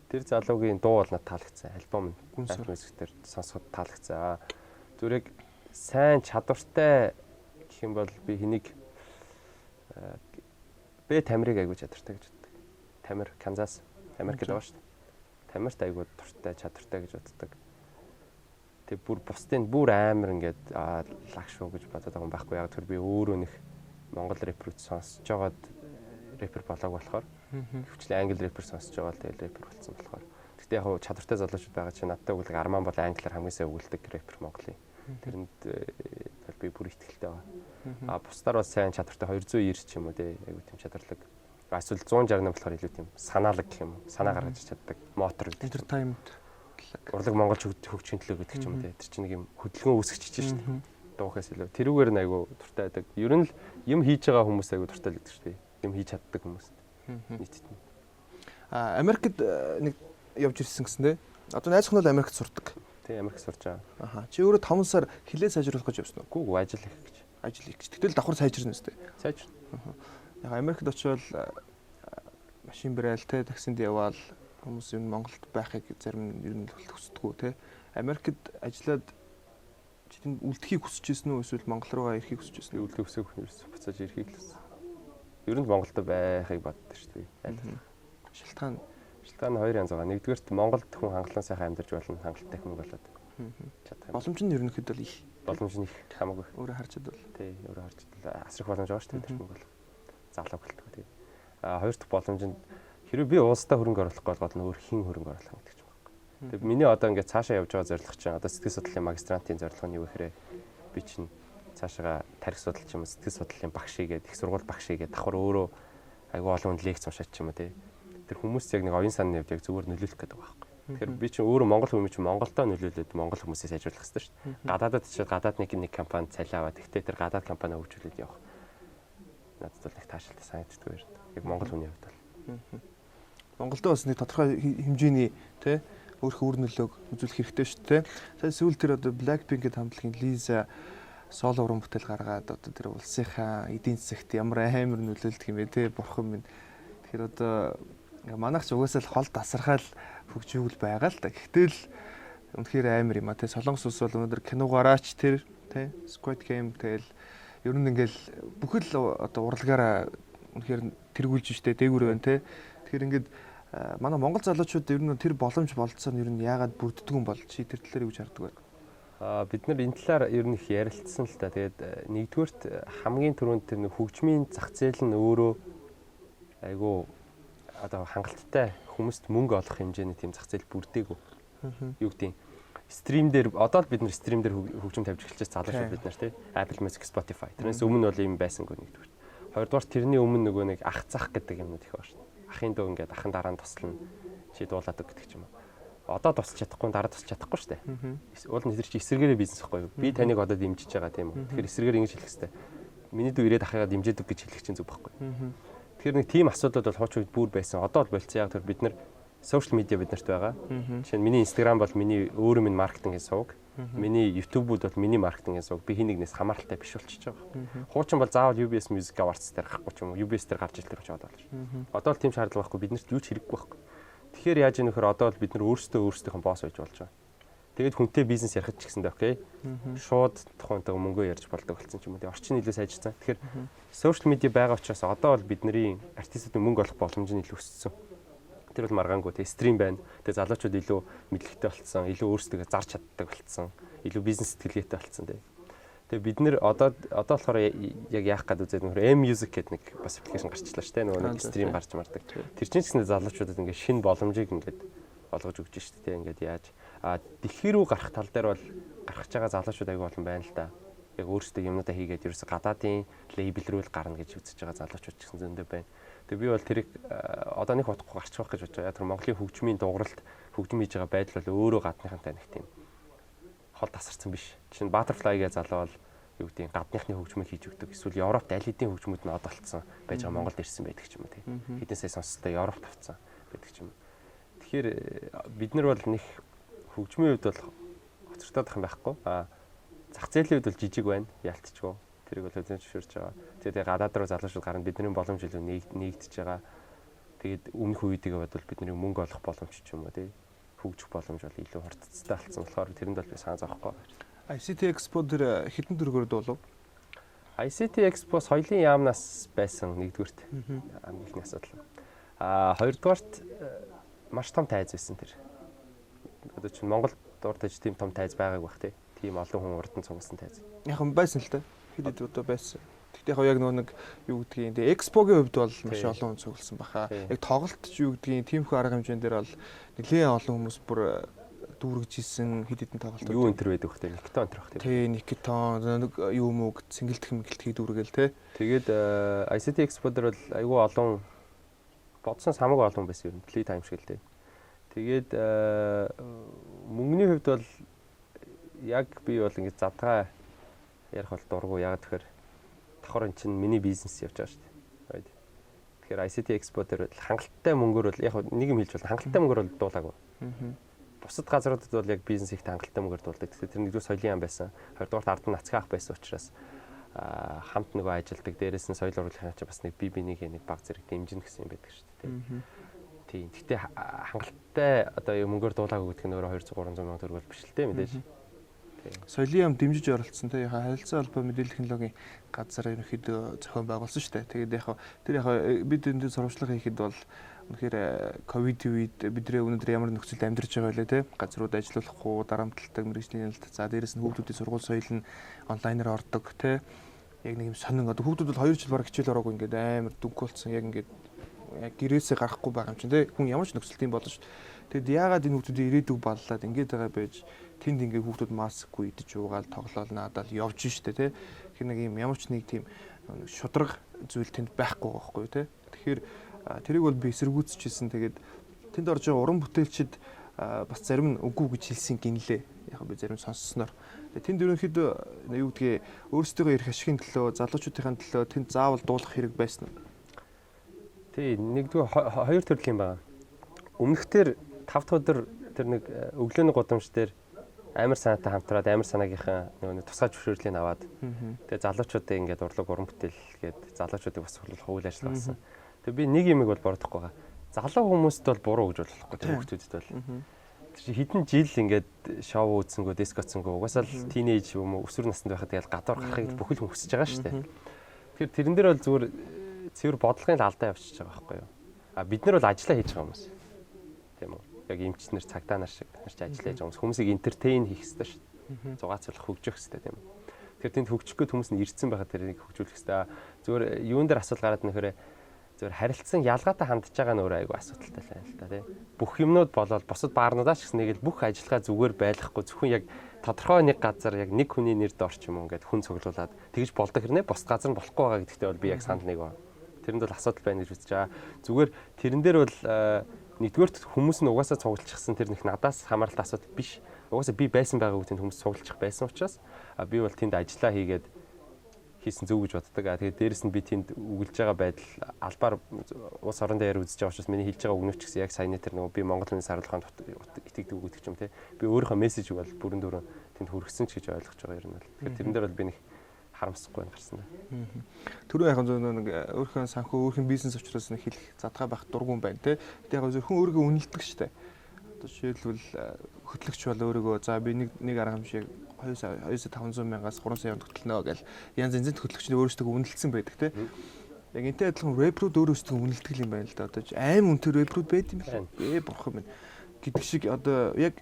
Тэр залуугийн дуу бол надад таалагдсан. Альбом нь Гүнсор Music дээр сонсоход таалагдсан. Зүгээр яг сайн чадвартай гэх юм бол би хэнийг Б Тамирыг айгуу чадвартай гэж боддог. Тамир Канзас Америкт байгаа шүү дээ. Тамирт айгуу дуртай, чадвартай гэж боддог. Тэг бүр бусдын бүр амар ингээд лаг шүү гэж бодоод байгаа юм байхгүй. Яг тэр би өөрөө нэг Монгол рэпер сонсож байгаад рэпер болоог болохоор хөвчлэн англи рэпер сонсож байгаа л тэгэл рэпер болсон болохоор. Гэхдээ яг чадвартай залуучууд байгаа чинь надтай өгүүлэг Арман бол англиар хамгийн сайн өгүүлдэг рэпер Монголын. Тэрэнд бол би бүр итгэлтэй байгаа. А бусдаар бол сайн чадвартай 290 ч юм уу те айгуу тийм чадварлаг. Эсвэл 168 болохоор илүү тийм санаалаг гэх юм уу. Санаа гаргаж чаддаг. Мотор гэдэг. Entertainment. Урлаг Монгол хөгжихийн төлөө гэдэг ч юм уу те. Тэр чинь нэг юм хөдөлгөөн үүсгэж чинь шүү дээ. Дуухаас илүү. Тэрүүгээр нь айгуу дуртай байдаг. Ер нь л юм хийж байгаа хүмүүс айгуу дуртай л гэдэг шүү дээ. Юм хийж чаддаг хүмүүс. Нийтэд нь. А Америкт нэг явж ирсэн гэсэн те. Одоо найз охин бол Америкт сурдаг. Тий, Америк сурж байгаа. Аха. Чи өөрөө 5 сар хилээ сайжруулах гэж явсан уу? Гүү ажил хийх гэж. Ажил хийх гэж. Тэгтэл давхар сайжирна үстэй. Сайжирна. Яг Америкт очивол машин барайл те, таксинд яваал хүмүүс ер нь Монголд байхыг зарим нь ер нь хүсдэггүй те. Америкт ажиллаад чи тэнд үлдэхийг хүсэж ирсэн үү эсвэл Монгол руугаа ирэхийг хүсэж ирсэн үү? Үлдэх хүсээгүй юм ерөөс буцааж ирэхийг л хүссэн. Ер нь Монголд байхыг боддог шүү дээ. Шалтгаан Шалтгаан хоёр янз байгаа. Нэгдүгээрт Монголд хүн хангалуун сайхан амьдарч болно, хангалттай хэмэг болоод чадах юм. Боломж нь ерөнхийдөө бол их. Боломж нь их хамаагүй. Өөрөө харж чадвал. Тий, өөрөө харж чадвал асрах боломж байгаа шүү дээ тэр хэмэг бол. Залуу болтгоо тий. А хоёр дахь боломж нь хэрвээ би улсдаа хөрөнгө оруулахгүй бол гол нь өөр хэн хөрөнгө оруулах гэдэг ч юм байна. Тэгээ миний одоо ингээд цаашаа явж байгаа зорилго чинь одоо сэтгэл судлалын магистрантын зорилго нь юу гэхээр би чинь цаашаа тарих судлал ч юм уу сэтгэл судлалын багш хийгээд их сургууль багш хийгээд давхар өөрөө айгүй олон хүнд лекц уншаад ч юм уу тий. Тэр хүмүүс яг нэг оюун санааны хувьд яг зүгээр нөлөөлөх гэдэг байгаа байхгүй. Тэгэхээр би чинь өөрөө монгол хүмүүс чинь Монголдоо нөлөөлөд монгол хүмүүсээ сайжруулах хэрэгтэй шүү дээ. Гадаадад очиод гадаад нэг компани цалин аваад тэгтээ тэр гадаад компани хөгжүүлээд явах. Надад бол их таашаалтай санагддаггүй юм. Яг монгол хүний хувьд бол. Монголдоо бас нэг тодорхой хэмжээний тий өөрхөн үр нөлөөг үзүүлэх хэрэгтэй шүү дээ. Сая сүүл тэр одоо Blackpink-д хамтлагийн Lisa соло уран бүтээл гаргаад одоо тэр улсынхаа эдийн засагт ямар амар нөлөөлдөг юм бэ те бурхан минь. Тэгэхээр одоо манайх ч угаасаа л хол тасархаал хөгжүүл байгаа л да. Гэхдээ л үнэхээр амар юм а те. Солонгос улс бол өнөөдөр киногараач тэр те Squid Game тэгэл ер нь ингээл бүхэл одоо урлагаараа үнэхээр тэргүүлж штэ дээгүүр байна те. Тэгэхээр ингээд манай монгол залуучууд ер нь тэр боломж болцсон нь ер нь яагаад бүрддэг юм бол чи тэр талаар юу гэж хардаг вэ? Бид нар энэ талаар ер нь их ярилцсан л та. Тэгээд нэгдүгээрт хамгийн түрүүнд тэр нэг хөгжмийн зах зээл нь өөрөө айгүй одоо хангалттай хүмүүст мөнгө олох хэмжээний тийм зах зээл бүрдээгүй. Юу гэдэг юм? Стрим дээр одоо л бид нар стрим дээр хөгжим тавьж эхэлж залуучууд бид нар тий Apple Music, Spotify. Тэрнээс өмнө бол ийм байсангүй нэгдүгээр. Хоёрдугаар тэрний өмнө нөгөө нэг ах зах гэдэг юмнууд их байна шүү дээ. Ахын дөө ингээд ахын дараа нь туслана. Чи дуулаад өг гэдэг ч юм уу. Одоо тусалж чадахгүй дараа тусалж чадахгүй шүү дээ. Уул нь тэр чи эсэргээрээ бизнес байхгүй юу? Би таныг одоо дэмжиж байгаа тийм үү? Тэгэхээр эсэргээр ингэж хэлэх хэрэгтэй. Миний дүү ирээд ахыгаа дэмжиж өг гэж хэлэх чинь зүг байхгүй юу? Тэгэхээр нэг тийм асуудлууд бол хуучин үед бүр байсан. Одоо бол болцсон. Яг тэр бид нар social media бид нарт байгаа. Жишээ нь миний Instagram бол миний өөрөө минь маркетингийн сувг. Миний YouTube-ууд бол миний маркетингийн сувг. Би хин нэгнээс хамааралтай биш болчихж байгаа. Хуучин бол заавал UBS Music Awards дээр гарахгүй ч юм уу, UBS дээр гарч ирдэг ч одоо бол. Одоо л тийм шаардлага байхгүй. Бид нарт юу ч хэрэггүй байхгүй. Тэгэхээр яаж ийм нөхөр одоо бол бид нар өөрсдөө өөрсдийнхөө босс байж болж байгаа. Тэгээд хүнтэй бизнес ярихад ч гэсэндээ okay. Шууд тухайнтайгаа мөнгөө ярьж болдог болсон ч юм уу. Тэгээ орчин илүү сайжирсан. Тэгэхээр social media байгаа учраас одоо бол бидний артистуудын мөнгө олох боломж нь илүү өссөн. Тэр бол маргаангүй. Тэгээ stream байна. Тэгээ залуучууд илүү мэдлэгтэй болцсон, илүү өөрсдөө зарж чаддаг болцсон, илүү бизнес сэтгэлгээтэй болцсон тий. Тэгээ бид нэр одоо болохоор яг яах гээд үзээд нөхөр M Music гэдэг нэг бас application гарчлаа шүү дээ. Нөгөө нэг stream гарч мардаг. Тэр чинь ч гэсэн залуучуудад ингээд шинэ боломжийг ингээд олгож өгч шүү дээ. Ингээд яаж дэлхий рүү гарах тал дээр бол гарах гэж байгаа залуучууд аягүй олон байна л да. Яг өөрсдөө юмнуудаа хийгээд ерөөсө гадаадын label рүү л гарна гэж үзэж байгаа залуучууд ч гэсэн зөндөө байна. Тэгээ би бол тэрийг одоо нэг удахгүй гарчих байх гэж бодож байгаа. Тэр Монголын хөгжмийн дугралт, хөгжим хийж байгаа байдал бол өөрөө гадныхантай нэг тийм хол тасарсан биш. Жишээ нь Butterfly гээ залуу бол юу гэдгийг гадныхны хөгжмийг хийж өгдөг. Эсвэл Европт аль хэдийн хөгжмүүд нь од болцсон байж байгаа, Монголд ирсэн байдаг ч юм уу тий. Хэдэн сая сонсолтой Европт авцсан байдаг ч юм. Тэгэхээр бид нар бол нэг хөгжмийн хувьд бол хоцрогдоод юм байхгүй. Зах зээлийн хувьд бол жижиг байна. Ялтчгүй. Тэрийг бол хүлээн зөвшөөрч байгаа. Тэгээд гадаад руу залуучууд гарна, бидний боломж илүү нэгдэж байгаа. Тэгээд өмнөх үеийг бодвол бидний мөнгө олох боломж ч юм уу тий хөгжих боломж бол илүү хурдцтай болсон болохоор тэрэнд бол би санаа зовхгүй. ICT Expo дээр хэдэн төгрөгөөр дуулав? ICT Expo соёлын яамнаас байсан нэгдүгüрт. Хамгийн ихний асуудал. Хоёрдугаарт маш том тайз байсан тэр. Одоо чинь Монгол урд аж тийм том тайз байгаагүй бах тий. Тийм олон хүн урд нь цугласан тайз. Яг нь байсан л та. Хэд хэд удаа байсан. Гэхдээ яг нөгөө нэг юу гэдгийг тэгээ экспогийн хувьд бол маш олон хүн цугласан баха. Яг тоглолт ч юу гэдгийг тиймэрхүү арга хэмжээнд дээр бол нэлээд олон хүмүүс бүр дүүргэж исэн хэд хэдэн тоглолтууд. Юу энэ төр байдаг бах те, Никитон энэ төр бах те. Тий, Никитон нэг юу мөг цэнгэлдэх мэнгэлдэхийг дүүргээл те. Тэгээд ICT Expo дээр бол айгүй олон, бодсон самаагүй олон байсан юм. Play time шиг л те. Тэгээд мөнгөний хувьд бол яг би бол ингэж задгаа ярих бол дургу. Яг тэгэхээр давхар эн чинь миний бизнес явж байгаа шүү дээ. Right. Тэгэхээр ICT Expo дээр хангалттай мөнгөөр бол яг нэг юм хэлж байна. Хангалттай мөнгөөр бол дуулаагүй. Бусад газруудад бол яг бизнес ихтэй хангалттай мөнгөөр дуулдаг. Тэгэхээр тэр нэгдүгээр соёлын яам байсан. Хоёрдугаар ард нь нацгаах байсан учраас хамт нөгөө ажилдаг. Дээрээс нь соёл урлагийн чинь бас нэг би бинийг нэг баг зэрэг дэмжинэ гэсэн юм байдаг шүү дээ. Тийм. Гэхдээ хангалттай одоо мөнгөөр дуулаагүй гэдэг нь өөрөө 200 300 сая төгрөг бол биш л дээ мэдээж. Соёлын яам дэмжиж оролцсон те, харилцаа холбоо мэдээлэл технологийн газар ерөнхийдөө зохион байгуулсан шүү дээ. Тэгээд яг тэр яг бид энэ сурвалжлага хийхэд бол үнэхээр ковид үед бидний өнөөдөр ямар нөхцөлд амьдарч байгаа вэ те, газрууд ажиллахгүй, дарамталдаг, мэргэжлийн хяналт, за дээрэс нь хүүхдүүдийн сургууль соёл нь онлайнаар ордог те. Яг нэг юм сонин одоо хүүхдүүд бол 2 жил бараг хичээл ороогүй ингээд амар дүнг болсон, яг ингээд яг гэрээсээ гарахгүй байгаа юм чинь те. Хүн ямар ч нөхцөлт юм болно шүү. Тэгэд яагаад энэ хүүхдүүдийн ирээдүг баллаад ингээд байгаа байж тэнд ингээд хүүхдүүд маскгүй идэж уугаал тоглоол наадал явж штэ те. Тэгэхээр нэг юм ямар ч нэг тийм шудраг зүйл тэнд байхгүй байхгүй те. Тэгэхээр тэрийг бол би эсэргүүцчихсэн. Тэгээд тэнд орж байгаа уран бүтээлчид бас зарим нь үгүй гэж хэлсэн гинлээ. Яг би зарим сонссноор. Тэнд ерөнхийдөө юу гэдгийг өөрсдийнхөө эрх ашигын төлөө, залуучуудын төлөө тэнд заавал дуулах хэрэг байсан уу? Тий, нэгдүгээр хоёр төрлийн байгаа. Өмнөхдөр 5 дахь өдөр тэр нэг өглөөний гудамж дээр амар санаатай хамтраад амар санаагийнхаа нөгөө нэг тусгай зөвшөөрлийг аваад тэгээ залуучуудыг ингээд урлаг уран бүтээл гээд залуучуудыг бас цуглуулах үйл ажиллагаа болсон. Тэгээ би нэг юмыг бол бордохгүй байгаа. Залуу хүмүүст бол буруу гэж болохгүй тэр хүүхдүүдэд бол. Тэр чинь хэдэн жил ингээд шоу үзсэнгүү, диско үзсэнгүү угаасаа л teenage юм уу өсвөр наснд байхад тэгэл гадуур гарахыг бүхэл хүн хүсэж байгаа шүү дээ. Тэгэхээр тэрэн дээр бол зүгээр цэвэр бодлогын л алдаа явчихж байгаа байхгүй юу. А бид нар бол ажиллаа хийж байгаа хүмүүс. Тийм үү? Яг эмчнэр, цагдаа нар шиг бид нар ч ажиллаа хийж байгаа хүмүүс. Хүмүүсийг entertain хийх хэрэгтэй шүү дээ. Зугаацуулах, хөгжих хэрэгтэй тийм үү. Тэгэхээр тэнд хөгжих гээд хүмүүс нь ирсэн байхад тэрийг хөгжүүлэх хэрэгтэй. Зүгээр юун дээр асуудал гараад нэхэрэ зүгээр харилцан ялгаатай хандж байгаа нь өөрөө айгүй асуудалтай л байна л та тий. Бүх юмнууд болоод бусад баарнуудаа ч гэсэн нэг л бүх ажиллагаа зүгээр байлгахгүй зөвхөн яг тодорхой нэг газар яг нэг хүний нэр дор ч юм уу ингээд хүн цуглуулад тэгж болдог хэрнээ бусад газар нь болохгүй байгаа гэдэгтээ бол би яг санал нэг байна. Тэрэнд бол асуудал байна гэж үзэж байгаа. Зүгээр тэрэн дээр бол нэгдүгээрт хүмүүс нь угаасаа цуглуулчихсан, тэр нэг надаас хамааралтай асуудал биш. Угаасаа би байсан байгаа гэдгийг хүмүүс цуглуулчих байсан учраас би бол тэнд ажиллаа хийгээд хийсэн зөв гэж боддог. Тэгээд дээрэс нь би тэнд үгэлж байгаа байдал албаар улс орон дээр үзэж байгаа учраас миний хэлж байгаа үгнүүд ч гэсэн яг саяны тэр нөгөө би Монгол хүний сарлаханд итгэдэг үг гэдэг ч юм те. Би өөрийнхөө мессежийг бол бүрэн дүүрэн тэнд хүргэсэн ч гэж ойлгож байгаа юм бол. Тэгэхээр тэрэн дээр бол би нэг харамсахгүй байна гарсан. Түрүү яг зөв нэг өөрийнхөө санхүү, өөрхийн бизнес учраас нэг хэлэх задгаа байх дургүй юм байна те. Гэтэ яг зөвхөн өөрийгөө үнэлдэг штэ. Одоо жишээлбэл хөтлөгч бол өөрийгөө за би нэг арга хэмжээг 2 сая 2 500 мянгаас 3 сая хөтлөнө гэл янз янзын хөтлөгчний өөрсдөө үнэлсэн байдаг те. Яг энтэй адилхан рэпрүүд өөрөөсөө үнэлдэг юм байна л да. Одоо аим үнэтэй рэпрүүд байд юм байна. Ээ бурхан минь гэдэг шиг одоо яг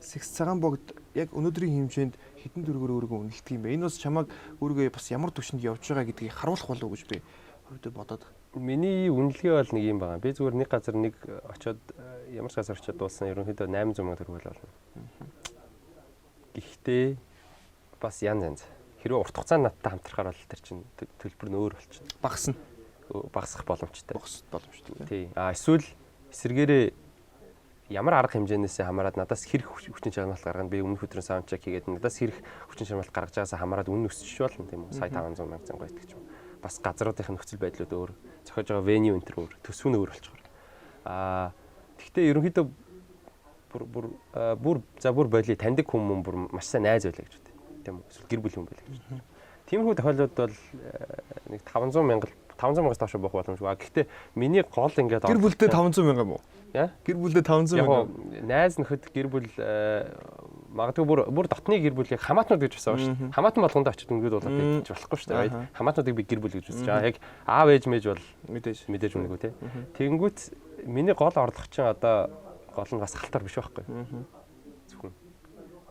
Секс Цагаан Богд яг өнөөдрийн хэмжээнд хэдэн төгрөгөөр өөрийгөө үнэлдэг юм бэ? Энэ бас чамайг өөрийгөө бас ямар түвшинд явж байгаа гэдгийг харуулах болов уу гэж би хувьдаа бодоод. Миний үнэлгээ бол нэг юм байгаа. Би зүгээр нэг газар нэг очиод ямар ч газар очиод дуулсан ерөнхийдөө 800 сая төгрөг болно. Гэхдээ бас янз янз. Хэрвээ урт хугацаанд надтай хамтрахаар бол тэр чинь төлбөр нь өөр болчихно. Багасна. Багасах боломжтой. Багасах боломжтой. Тий. А эсвэл эсрэгээрээ ямар арга хэмжээнээс хамаарат надаас хэрэг хүчин чармайлт гаргана. Би өмнөх өдрийн soundcheck хийгээд надаас хэрэг хүчин чармайлт гаргаж байгаас хамаарат үнэ өсчих болно, тийм үү? Сая 500 мянга зангуй гэдэг ч юм. Бас газруудын нөхцөл байдлууд өөр, зохиож байгаа venue энэ төр өөр, төсөв нь өөр болчихор. Тэгтээ ерөнхийдөө бүр бүр бүр за бүр боли таньдаг хүмүүс бүр маш сайн найз байлаа гэж үү. Тийм үү? Эсвэл гэр бүлийн хүн байлаа гэж. Тиймэрхүү тохиолдолд бол нэг 500 мянга 500 мянгаас доош буух боломжгүй. Гэхдээ миний гол ингээд гэр бүлдээ 500 мянга юм уу? Яа? Гэр бүлдээ 500 мянга. Яг найз нөхөд гэр бүл магадгүй бүр бүр дотны гэр бүлийг хамаатнууд гэж бас байгаа шүү дээ. Хамаатан болгондоо очиж өнгөд болоод байж болохгүй шүү дээ. Хамаатнуудыг би гэр бүл гэж үзэж байгаа. Яг аав ээж мэж бол мэдээж үнэгүй те. Тэгэнгүүт миний гол орлого чинь одоо гол нь бас халтар биш байхгүй. Зөвхөн.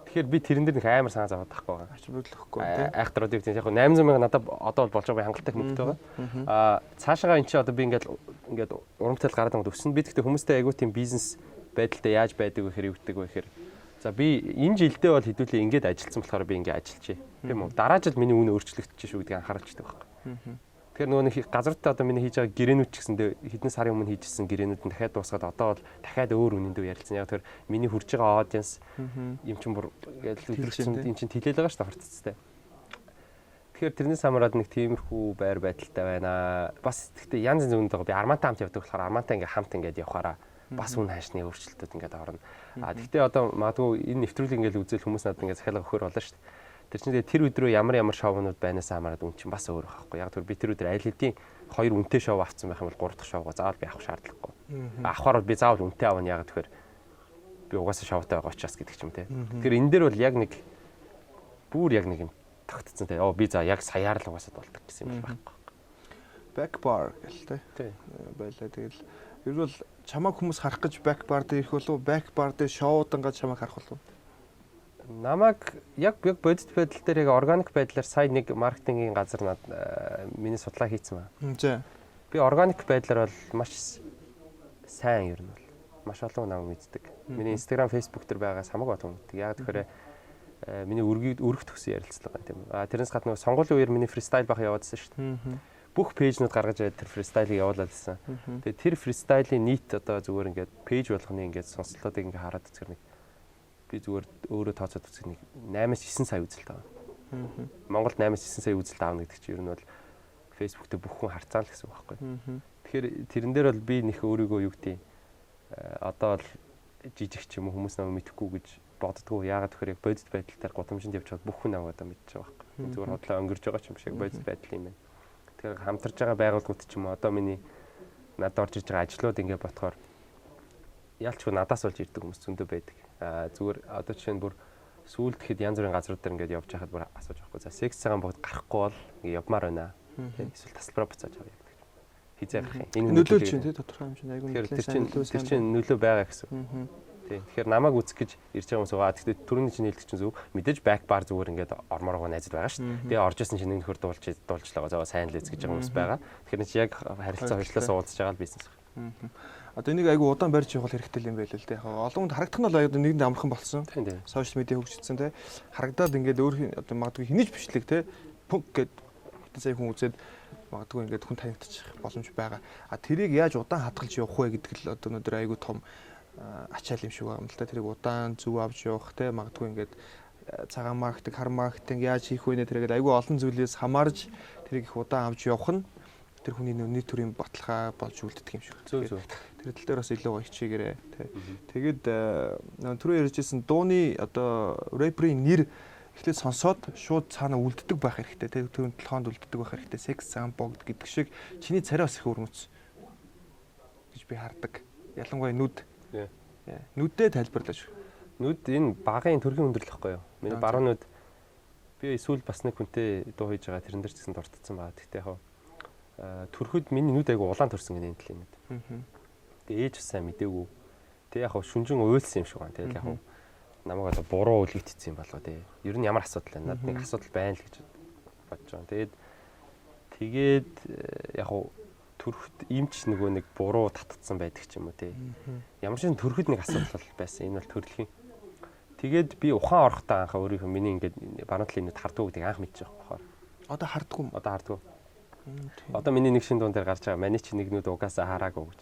Тэгэхээр би тэрэн дээр нэг амар санаа зовоод тахгүй байгаа. Ач холбогдол өгөхгүй тий. Айхтар одоо юу гэдэг яг 800 мянга надад одоо бол болж байгаа, би хангалттай мөнгөтэй байгаа. Цаашаага эн чи одоо би ингээд ингээд уран бүтээл гараад байгаа өснө. Би тэгтээ хүмүүстэй айгүй тийм бизнес байдалтай яаж байдаг вэ гэхээр юу гэдэг вэ гэхээр за би энэ жилдээ бол хэдүүлээ ингээд ажилласан болохоор би ингээд ажиллажээ. Тийм үү? Дараа жил миний үнэ өөрчлөгдөж шүү гэдгийг анхааралчдаг байхгүй. Тэгэхээр нөгөө нэг газруудтай одоо миний хийж байгаа гэрээнүүд ч гэсэндээ хэдэн сарын өмнө хийжсэн гэрээнүүд нь дахиад дуусгаад одоо бол дахиад өөр үнэндээ ярилцсан. Яг тэр миний хүрж байгаа audience юм чинь бүр ингээд өдрөгцөнд эн чинь тэлээл байгаа шүү дээ харццтай. Тэгэхээр тэрнээс хамаарат нэг тиймэрхүү байр байдалтай байна. Бас гэхдээ янз янз үнэтэй байгаа. Би Армантай хамт явдаг болохоор Армантай ингээд хамт ингээд явхаараа бас үн хаашны өөрчлөлтүүд ингээд орно. Гэхдээ одоо магадгүй энэ нэвтрүүлэг ингээд үзэл хүмүүс надад ингээд захиалга өгөхөр болно шүү дээ. Тэр чинь тэгээ тэр өдрөө ямар ямар шоунууд байнасаа хамаарат үн чинь бас өөр байхгүй. Яг тэр би тэр өдөр аль хэдийн хоёр үнэтэй шоу авсан байх юм бол гурав дахь шоугаа заавал би авах шаардлагагүй. Авахар бол би заавал үнэтэй авна, яг тэгэхээр би угаасаа шоутай байгаа учраас гэдэг ч юм те. Тэгэхээр энэ дээр бол яг нэг бүр яг нэг юм тогтцсон те. Оо би за яг саяар л угаасаа болдог гэсэн юм байхгүй. Back bar гэл те. Байлаа. Тэгэл ер нь бол чамайг хүмүүс харах гэж back bar дээр ирэх болов, back bar дээр шоудангаа чамайг харах болов? Намайг яг яг бодит байдал дээр яг органик байдлаар сая нэг маркетингийн газар над миний судлаа хийцэн ба. За. Би органик байдлаар бол маш сайн, ер нь бол маш олон намайг мэддэг. Миний Instagram, Facebook дээр байгаас хамаагүй олон мэддэг. Яг тэгэхээр миний өргөг өргөх төгсөн ярилцлага юм тийм үү. Тэрнээс гадна сонгуулийн үеэр миний freestyle бах яваадсан шүү дээ. Бүх page нүүд гаргаж ирээд тэр freestyle ыг явуулаад ирсэн. Тэгээ тэр freestyle ын нийт одоо зүгээр ингээд page болгоны ингээд сонслолтыг ингээд хараад үзэхэр нэг би зүгээр өөрөө тооцоод үзэх нэг 8-9 сая үзэлт авна. Монголд 8-9 сая үзэлт авна гэдэг чинь ер нь бол Facebook дээр бүх хүн харцаа л гэсэн үг байхгүй. Тэгэхээр тэрэн дээр бол би нэх өөрийгөө юу гэдэг одоо бол жижиг ч юм уу хүмүүс намайг мэдэхгүй гэж боддгоо. Яагаад гэхээр яг бодит байдал дээр гудамжинд явж байхад бүх хүн намайг одоо мэдчихэж байгаа байхгүй. Зүгээр хотлоо өнгөрж байгаа ч юм шиг бодит байдал юм байна. Тэгэхээр хамтарч байгаа байгууллагууд ч юм уу одоо миний надад орж иж байгаа ажлууд ингээ ботхоор ялчгүй надаас болж ирдэг хүмүүс зөндөө байдаг. Зүгээр одоо жишээ нь бүр сүүлд хэд янз бүрийн газрууд дээр ингээд явж байхад бүр асууж байхгүй. За Секс Цагаан Богд гарахгүй бол ингээ явмаар байна. Эсвэл тасалбараа буцааж авъя гэдэг. Хизээ гарах юм. Энэ нөлөөлж чинь тий тодорхой хэмжээнд айгүй тэр чинь нөлөө байгаа гэсэн. Тий. Тэгэхээр намайг үзэх гэж ирж байгаа хүмүүс байгаа. Гэхдээ түрүүний чинь хэлдэг чинь зөв. Мэдээж back bar зүгээр ингээд ормоор байгаа найзад байгаа шүү дээ. Тэгээ орж исэн чинь нэг нөхөр дуулж дуулжлаа. За сайн л эз гэж байгаа хүмүүс байгаа. Тэгэхээр чи яг харилцаа хойшлоос уулзж байгаа л бизнес. Одоо энийг айгүй удаан барьж явах хэрэгтэй юм байл л дээ. Яг олон хүнд харагдах нь бол айгүй нэгэнд амархан болсон. Social media хөгжигдсэн те. Харагдаад ингээд өөр одоо магадгүй хинэж бичлэг те. Пүнк гэд хэдэн сая хүн үзээд магадгүй ингээд хүн танигдчих боломж байгаа. А тэрийг яаж удаан хадгалж явах вэ гэдэг л одоо өнөөдөр айгүй том ачаал юм шиг байгаа юм л та. Тэрийг удаан зөв авч явах те, магадгүй ингээд цагаан маркетинг, хар маркетинг яаж хийх вэ нэ, тэргээд айгүй олон зүйлээс хамаарж тэрийг их удаан авч явах нь тэр хүний нийт төрийн баталгаа болж үлддэг юм шиг. Зөв зөв. Тэр тал дээр бас илүү гоё хичээгээрэй тий. Тэгээд түрүү ярьжсэн дууны одоо рэперийн нэр эхлээд сонсоод шууд цаана үлддэг байх хэрэгтэй тий. Тэр толгоонд үлддэг байх хэрэгтэй. Секс Цагаан Богд гэдэг шиг чиний царай бас их өрмөц гэж би хардаг. Ялангуяа нүд. Нүдээ тайлбарлаж. Нүд энэ багын төрхийн өндөрлөх байхгүй юу? Миний баруун нүд би сүүл бас нэг хүнтэй дуу хийж байгаа, тэрэн дээр ч гэсэн дуртдсан байгаа. Гэхдээ яг төрөхөд миний нүд айгу улаан төрсөн гэнэ энэ талын нүд. Тэгээ ээж бас сайн мдээгүй. Тэгээ яг шүнжин уйлсан юм шиг байна. Тэгэл яг намайг одоо буруу үлгэтсэн юм болоо тий. Ер нь ямар асуудал байна? Надад нэг асуудал байна л гэж бодож байгаа. Тэгээд яг төрөхд эмч нөгөө нэг буруу татцсан байдаг ч юм уу тий. Ямар ч юм төрөхөд нэг асуудал байсан. Энэ бол төрөлхийн. Тэгээд би ухаан орохдоо анх өөрийнхөө миний ингээд баруун талын нүд хардгуу гэдгийг анх мэдчих واخхой. Одоо хардгуу юм. Одоо хардгуу. Одоо миний нэг шин дуун дээр гарч байгаа. Миний чи нэг нүд угаасаа хараагүй гэж.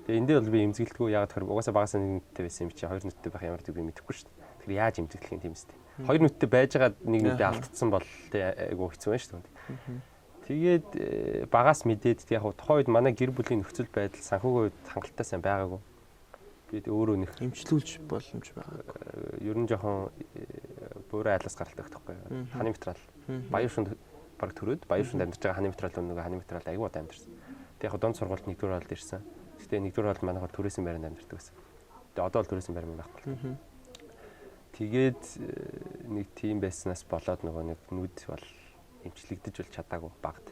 Тэгээ энэ дээр бол би эмзэгэлдэггүй. Яг тэр угаасаа багасаа нэг нүдтэй байсан юм чи хоёр нүдтэй байх ямар гэдэг би мэдэхгүй шүү дээ. Тэгэхээр яаж эмзэглэх юм тийм үстэй. Хоёр нүдтэй байж байгаа нэг нүдээ алдсан бол тий айгүй хэцүү байна шүү дээ. Тэгээд багаас мэдээд яг тухайн үед манай гэр бүлийн нөхцөл байдал санхүүгийн үед хангалттай сайн байгаагүй. Би өөрөө нэг эмчлүүлж боломж байгаа. Ер нь жоохон буурай айлаас гаралтай байхгүй. Ханы материал. Баян шүнд баг төрөөд баян шүнд амьдарч байгаа ханы материал нөгөө ханы материал айгүй удаа амьдарсан. Тэг яг дунд сургуульд нэгдүгээр хоолд ирсэн. Гэтэ нэгдүгээр хоолд манайхаар түрээсэн байранд амьдардаг байсан. Тэг одоо бол түрээсэн байр мөн байхгүй. Тэгээд нэг тийм байснаас болоод нөгөө нэг нүд бол эмчлэгдэж бол чадаагүй багт.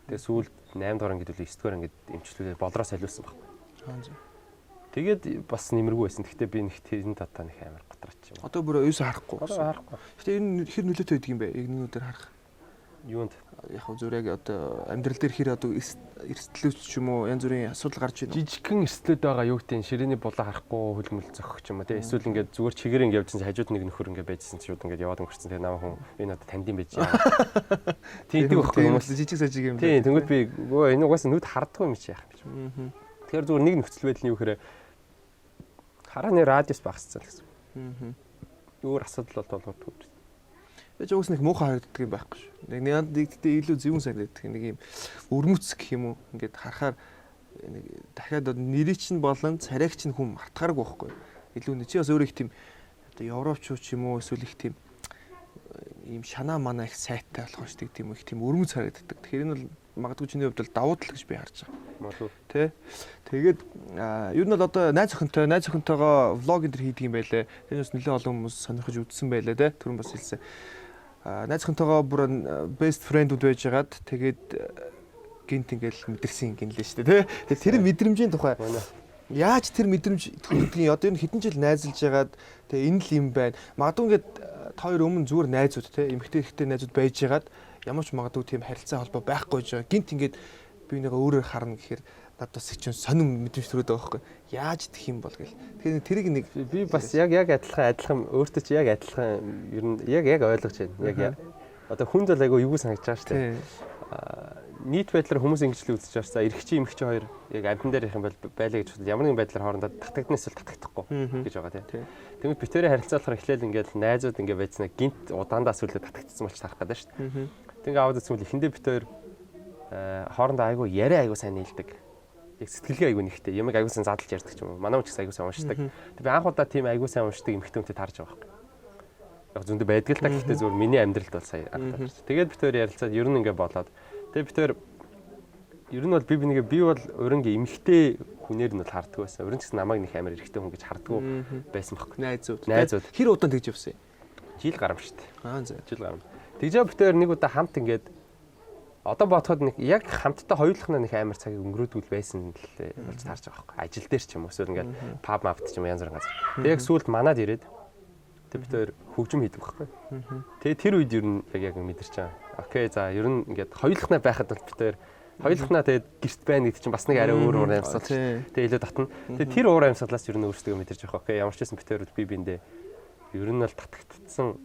Тэгээ сүүлд 8 дугаар ангид үл 9 дугаар ангид эмчлүүлээд болроо солиулсан байхгүй. Тэгээд бас нэмэргүй байсан. Гэхдээ би нэг тэрэн татаа нэг амар готраач юм. Одоо бүр юусаа харахгүй. Одоо харахгүй. Гэтэ энэ хэр нөлөөтэй байдаг юм бэ? Яг нүдээр харах. Юунд? Яг хөө зүгээр яг одоо амьдрал дээр хэр одоо эрсдлүүч ч юм уу янз бүрийн асуудал гарч ирнэ. Жижигхэн эрсдлүүд байгаа юу гэдэг нь ширээний булаа харахгүй хөлмөл зохих ч юм уу тий. Эсвэл ингээд зүгээр чигээр ингээд явжсэн хажууд нэг нөхөр ингээд байжсэн шууд ингээд яваад өнгөрцөн тий намаа хүн энэ одоо танд юм байж яа. Тийм байхгүй хүмүүс жижиг сажиг юм. Тий тэнгууд би өө энэ угаасаа нүд харддаггүй юм чи яах юм бэ. Тэгэхээр зүгээр нэг нөхцөл байдал нь юу гэхээр харааны радиус багассан л гэсэн. Өөр асуудал бол тулгуурдаггүй. Яаж уус нэг муухай харагддаг юм байхгүй шүү. Нэг нэг гэхдээ илүү зөвүүн санагддаг. Нэг юм өрмөц гэх юм уу. Ингээд харахаар нэг дахиад нэрийг чинь болон царайг чинь хүн мартахааргүй байхгүй. Илүү нэг чи бас өөрөө их тийм одоо европчуу ч юм уу эсвэл их тийм ийм шанаа манаа их сайтай болохоор шүү дээ. Тийм их тийм өрмөц харагддаг. Тэгэхээр энэ бол магадгүй чиний хувьд бол давуу тал гэж би харж байгаа. Магадгүй. Тэ. Тэгээд ер нь бол одоо найз охинтойгоо влог энэ төр хийдэг юм байлээ. Тэр бас нэлээд олон хүмүүс сонирхож үзсэн байлээ тэ. Түрүүн бас хэлсэн. Найз охинтойгоо бүр best friend-үүд байжгаад тэгээд гинт ингээл мэдэрсэн гинлээ шүү дээ тэ. Тэгээд тэр мэдрэмжийн тухай яаж тэр мэдрэмж төрдгийг одоо энэ хэдэн жил найзалж ягаад тэгээ энэ л юм байна. Магадгүй ингээд та хоёр өмнө зүгээр найзууд тэ эмэгтэй эрэгтэй найзууд байж ягаад ямар ч магадгүй тийм харилцаа холбоо байхгүй жаа. Гинт ингээд би нэгээ өөрөөр харна гэхээр надад бас чинь сонин мэдрэмж төрөөд байгаа байхгүй. Яаж идэх юм бол гэл. Тэгэхээр тэрийг нэг би бас яг адилхан өөртөө чи яг адилхан ер нь яг ойлгож байна. Яг одоо хүнд бол айгүй эвгүй санагдаж байгаа шүү дээ. Нийт байдлаар хүмүүс ингэж л үзэж байгаа шүү. За эрэгчи эмэгчи хоёр яг амтан дээр ярих юм бол байлаа гэж бодвол ямар нэгэн байдлаар хоорондоо татагдана эсвэл татагдахгүй гэж байгаа тийм. Тэгмэд битэрийн харилцаа болохоор эхлээл ингээд найзууд ингээд байцснаа гинт удаандаа сүлдээ татагдсан болж тарах гэдэг шүү дээ. Тэг ингээд аваад үзсэн бол эхэндээ бит хоёр хоорондоо айгүй яриа айгүй сайн нийлдэг. Яг сэтгэлгээ айгүй нэгтэй. Ямаг айгүй сайн задлж ярьдаг ч юм уу. Манай хүн ч гэсэн айгүй сайн уншдаг. Тэг би анх удаа тийм айгүй сайн уншдаг эмэгтэй хүнтэй таарч байгаа байхгүй. Яг зөндөө байдаг л та гэхдээ зүгээр миний амьдралд бол сая анх таарч. Тэгээд бит хоёр ярилцаад ер нь ингээд болоод тэгээд бит хоёр ер нь бол би бинийгээ би бол урангийн эмэгтэй хүнээр нь бол харддаг байсан. Уран ч гэсэн намайг нэг амар эрэгтэй хүн гэж харддаггүй байсан байхгүй. Найзууд. Хэр удаан тэгж явсан юм? Жил гарам шүү дээ. Аа зэ. Жил гарам. Тэгж бит хоёр нэг удаа хамт ингээд одоо бодоход нэг яг хамтдаа хоёулахнаа нэг амар цагийг өнгөрөөдгөл байсан л болж таарч байгаа байхгүй. Ажил дээр ч юм уу эсвэл ингээд паб мапт ч юм уу янз бүрийн газар. Тэг яг сүүлд манад ирээд тэг бит хоёр хөгжим хийдэг байхгүй. Тэгээ тэр үед ер нь яг мэдэрч байгаа. Окей за ер нь ингээд хоёулахнаа байхад бол бит хоёр хоёулахнаа тэгээд гэрт байна гэдэг чинь бас нэг арай өөр уур амьсгал. Тэгээ илүү татна. Тэгээ тэр уур амьсгалаас ер нь өөрсдөө мэдэрч байгаа. Окей ямар ч байсан бит хоёр би биэндээ ер нь бол татагдсан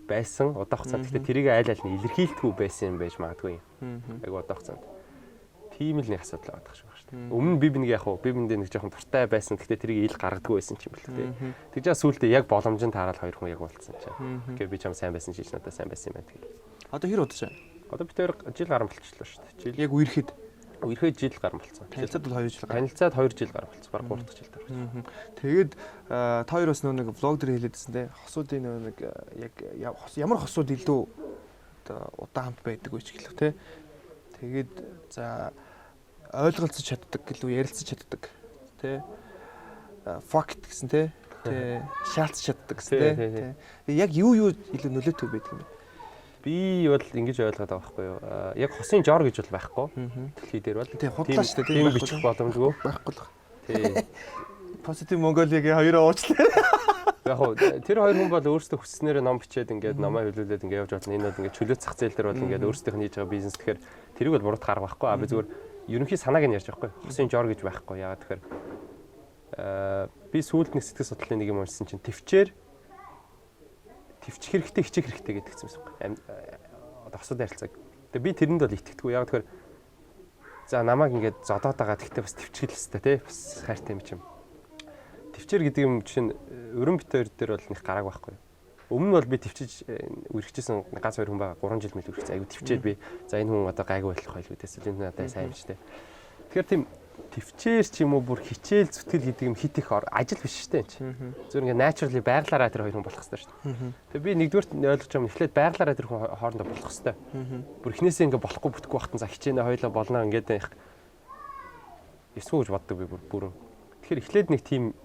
байсан удаан хугацаанд. Гэхдээ тэрийг айл айл нь илэрхийлдэггүй байсан юм байж магадгүй. Яг удаан хугацаанд. Тийм л нэг асуудал байгаа шиг байна шүү дээ. Өмнө нь би бинийг яг уу би биндээ нэг жоохон дуртай байсан. Гэхдээ тэрийг ил гаргадаггүй байсан ч юм бэл тээ. Тэгж жаа сүүлдээ яг боломжинд таарал хоёр хүн яг уулзсан чинь. Тэгэхээр би чам сайн байсан чи надад сайн байсан юм байна тэгэл. Одоо хэр удаж байна? Одоо бид хоёр жил гарan болчихлоо шүү дээ. Жил яг үерхэд үерхэд жил гарan болцсон. Танилцаад бол 2 жил гарan. Танилцаад 2 жил гарan болцсон. Бараг 3 дахь жил тарах. Тэгээд та хоёр бас нэг влог дээр хэлээдсэн те. Хосуудын нэг яг ямар хосууд илүү одоо удаан хамт байдаг вэ ч гэлээ те. Тэгээд за ойлголцож чаддаг гэлүү ярилцаж чаддаг те. Fuck гэсэн те. Тэ шаалц чаддаг гэсэн те. Яг юу юу илүү нөлөөтэй байдаг юм бэ? Би бол ингэж ойлгоод байгаа байхгүй юу. Яг хосын жор гэж бол байхгүй. Дэлхий дээр бол. Тий, худлаа шүү дээ. Тийм бичих боломжгүй. Байхгүй л. Тий. Positive Mongolia-гийн хоёроо уучлаа. Яг хуу тэр хоёр хүн бол өөрсдөө хүсснээрээ ном бичээд ингээд номоо хэвлүүлээд ингээд явж болно. Энэ бол ингээд чөлөө зах зээл дээр бол ингээд өөрсдийнх нь хийж байгаа бизнес, тэгэхээр тэрийг бол буруутгах арга байхгүй. А би зүгээр ерөнхий санааг нь ярьж байгаа байхгүй. Хосын жор гэж байхгүй. Яагаад тэгэхээр би сүүлд нэг сэтгэл судлалын нэг юм уншсан чинь төвчээр төвчих хэрэгтэй, хичих хэрэгтэй гэдэг юм байна. Одоо хосууд харилцааг. Тэгээ би тэрэнд бол итгэдэггүй. Яг тэгэхээр за намайг ингээд зодоод байгаа, гэхдээ бас төвчгөл хэвээр тий, бас хайртай юм чим. Төвчээр гэдэг юм чинь өрөн бит хоёр дээр бол нэг гарааг байхгүй. Өмнө нь бол би төвчиж үргэжсэн ганц хоёр хүн байгаа. 3 жил мэл үргэжсэн. Айгу төвчээд би за энэ хүн одоо гайгүй болох байлгүй те. Эсвэл энэ хүн одоо сайн юм чи те. Тэгэхээр тийм төвчээр ч юм уу бүр хичээл зүтгэл гэдэг юм хит их ажил биш шүү дээ энэ чинь. Зүгээр ингээ naturally байглаараа тэр хоёр хүн болох хэрэгтэй шүү дээ. Тэгээ би нэгдүгээрт ойлгож байгаа юм, эхлээд байглаараа тэр хүн хоорондоо болох хэрэгтэй. Бүр эхнээсээ ингээ болохгүй бүтэхгүй бахтан за хичээнэ хоёлоо болно ингээд их эсвүү гэж боддог би бүр бүрэн. Тэгэхээр эхлээд нэг тийм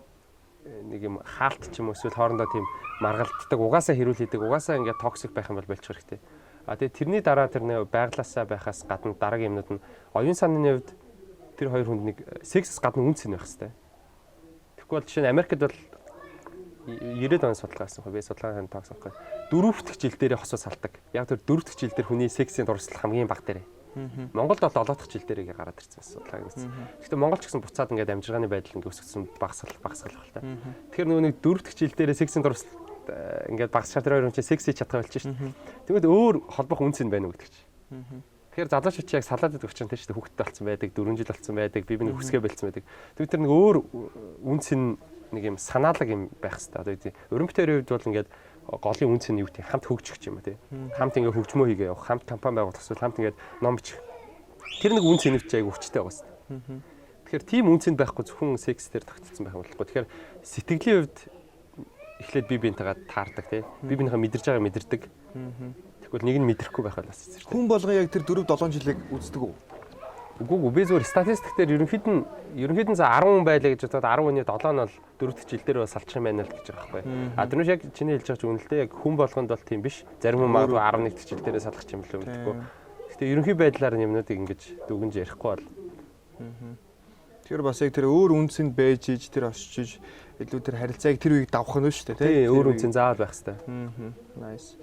нэг юм хаалт ч юм уу эсвэл хоорондоо тийм маргалддаг, угаасаа хэрүүл хийдэг, угаасаа ингээ toxic байх юм бол болчих хэрэгтэй. А тэгээ тэрний дараа тэр нэг байглаасаа байхаас гадна дараагийн юмнууд нь оюун санааны хувьд тэр хоёр хүнд нэг сексээс гадна үнц нь байх хэрэгтэй. Тэгэхгүй бол жишээ нь Америкт бол 90-ад оны судалгаа хийсэн хөө, би судалгааны тоогсон байхгүй. 4 дахь жил дээрээ хосоо салдаг. Яг тэр 4 дахь жил дээр хүний сексийн дурсал хамгийн бага дээрээ. Монголд бол 7 дахь жил дээрээ гараад ирсэн судалгааг үзсэн. Гэхдээ Монгол ч гэсэн буцаад ингээд амжиргааны байдал ингээд өсгсөн, багасгал багасгал байх л та. Тэгэхээр нөгөө нэг 4 дахь жил дээрээ сексийн дурсал ингээд багасчаар тэр хоёр хүн чинь секс хийж чадах болж шин. Тэгвэл өөр холбох үнц нь байна уу гэдэг чинь. Тэгэхээр залуучууд чи яг салаад байдаг учраас тийм шүү дээ, хүүхэдтэй болсон байдаг, 4 жил болсон байдаг, би биний хүсгээ болцсон байдаг. Тэгвэл тэр нэг өөр үнц нь нэг юм санаалаг юм байх хэрэгтэй. Одоо тийм өрөн бүтээрийн хувьд бол ингээд голын үнц нь юу гэдэг хамт хөгжих юм уу тий. Хамт ингээд хөгжмөө хийгээ явах, хамт компани байгуулах эсвэл хамт ингээд ном бичих. Тэр нэг үнц нь чи айгу хүчтэй байгаа шүү. Тэгэхээр тийм үнц нь байхгүй зөвхөн секс дээр тогтцсон байх юм болохгүй. Тэгэхээр сэтгэлийн хувьд эхлээд би биентэйгээ таардаг тий. Би биенийхээ мэдэрж байгаа мэдэрдэг. Тэгвэл нэг нь мэдрэхгүй байх бол бас хэцүү. Хүн болгон яг тэр 4 7 жилийг үздэг үү? Үгүй би зүгээр статистик дээр ерөнхийд нь за 10 хүн байлаа гэж бодоход 10 хүний 7 нь бол 4 дахь жил дээр бол салчих юм байна л гэж байгаа байхгүй. А тэрнээс яг чиний хэлж байгаа чинь үнэ л дээ, яг хүн болгонд бол тийм биш. Зарим хүн магадгүй 11 дахь жил дээрээ салах юм болов мэдэхгүй. Гэхдээ ерөнхий байдлаар юмнуудыг ингэж дүгнж ярихгүй бол. Тэгэхээр бас яг тэр өөр үнцэнд байж иж тэр очиж илүү тэр харилцааг тэр үеийг давах нь шүү дээ тий. Өөр үнцэн заавал байх хэрэгтэй. Nice.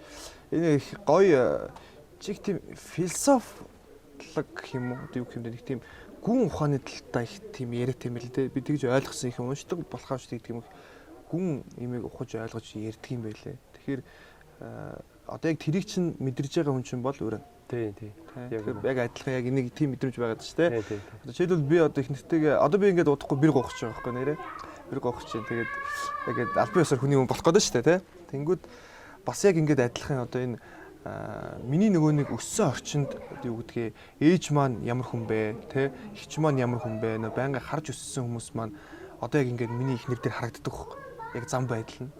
Энэ их гоё чиг тийм философлог юм уу юу гэх юм бэ, нэг тийм гүн ухааны талтай их тийм яриатай юм л дээ. Би тэгж ойлгосон, их уншдаг болохоо ч тэгдэг юм. Гүн имийг ухаж ойлгож ярьдаг юм байлээ. Тэгэхээр одоо яг тэрийг чинь мэдэрж байгаа хүн чинь бол өөрөө. Тий, тий. Тэгэхээр яг адилхан яг энийг тийм мэдрэмж байгаад шүү дээ. Одоо жишээлбэл би одоо их нэртэйгээ одоо би ингээд удахгүй бэр гоох гэж байгаа байхгүй нэрээ. Бэр гоох чинь тэгээд яг албан ёсоор хүний хүн болох гэдэг шүү дээ, тий. Тэнгүүд бас яг ингээд адилхан одоо энэ миний нөгөө нэг өссөн орчинд юу гэдгээ ээж маань ямар хүн бэ, тэ, эгч маань ямар хүн бэ, нөө байнга харж өссөн хүмүүс маань одоо яг ингээд миний эхнэр дээр харагддаг байхгүй. Яг зам байдал нь.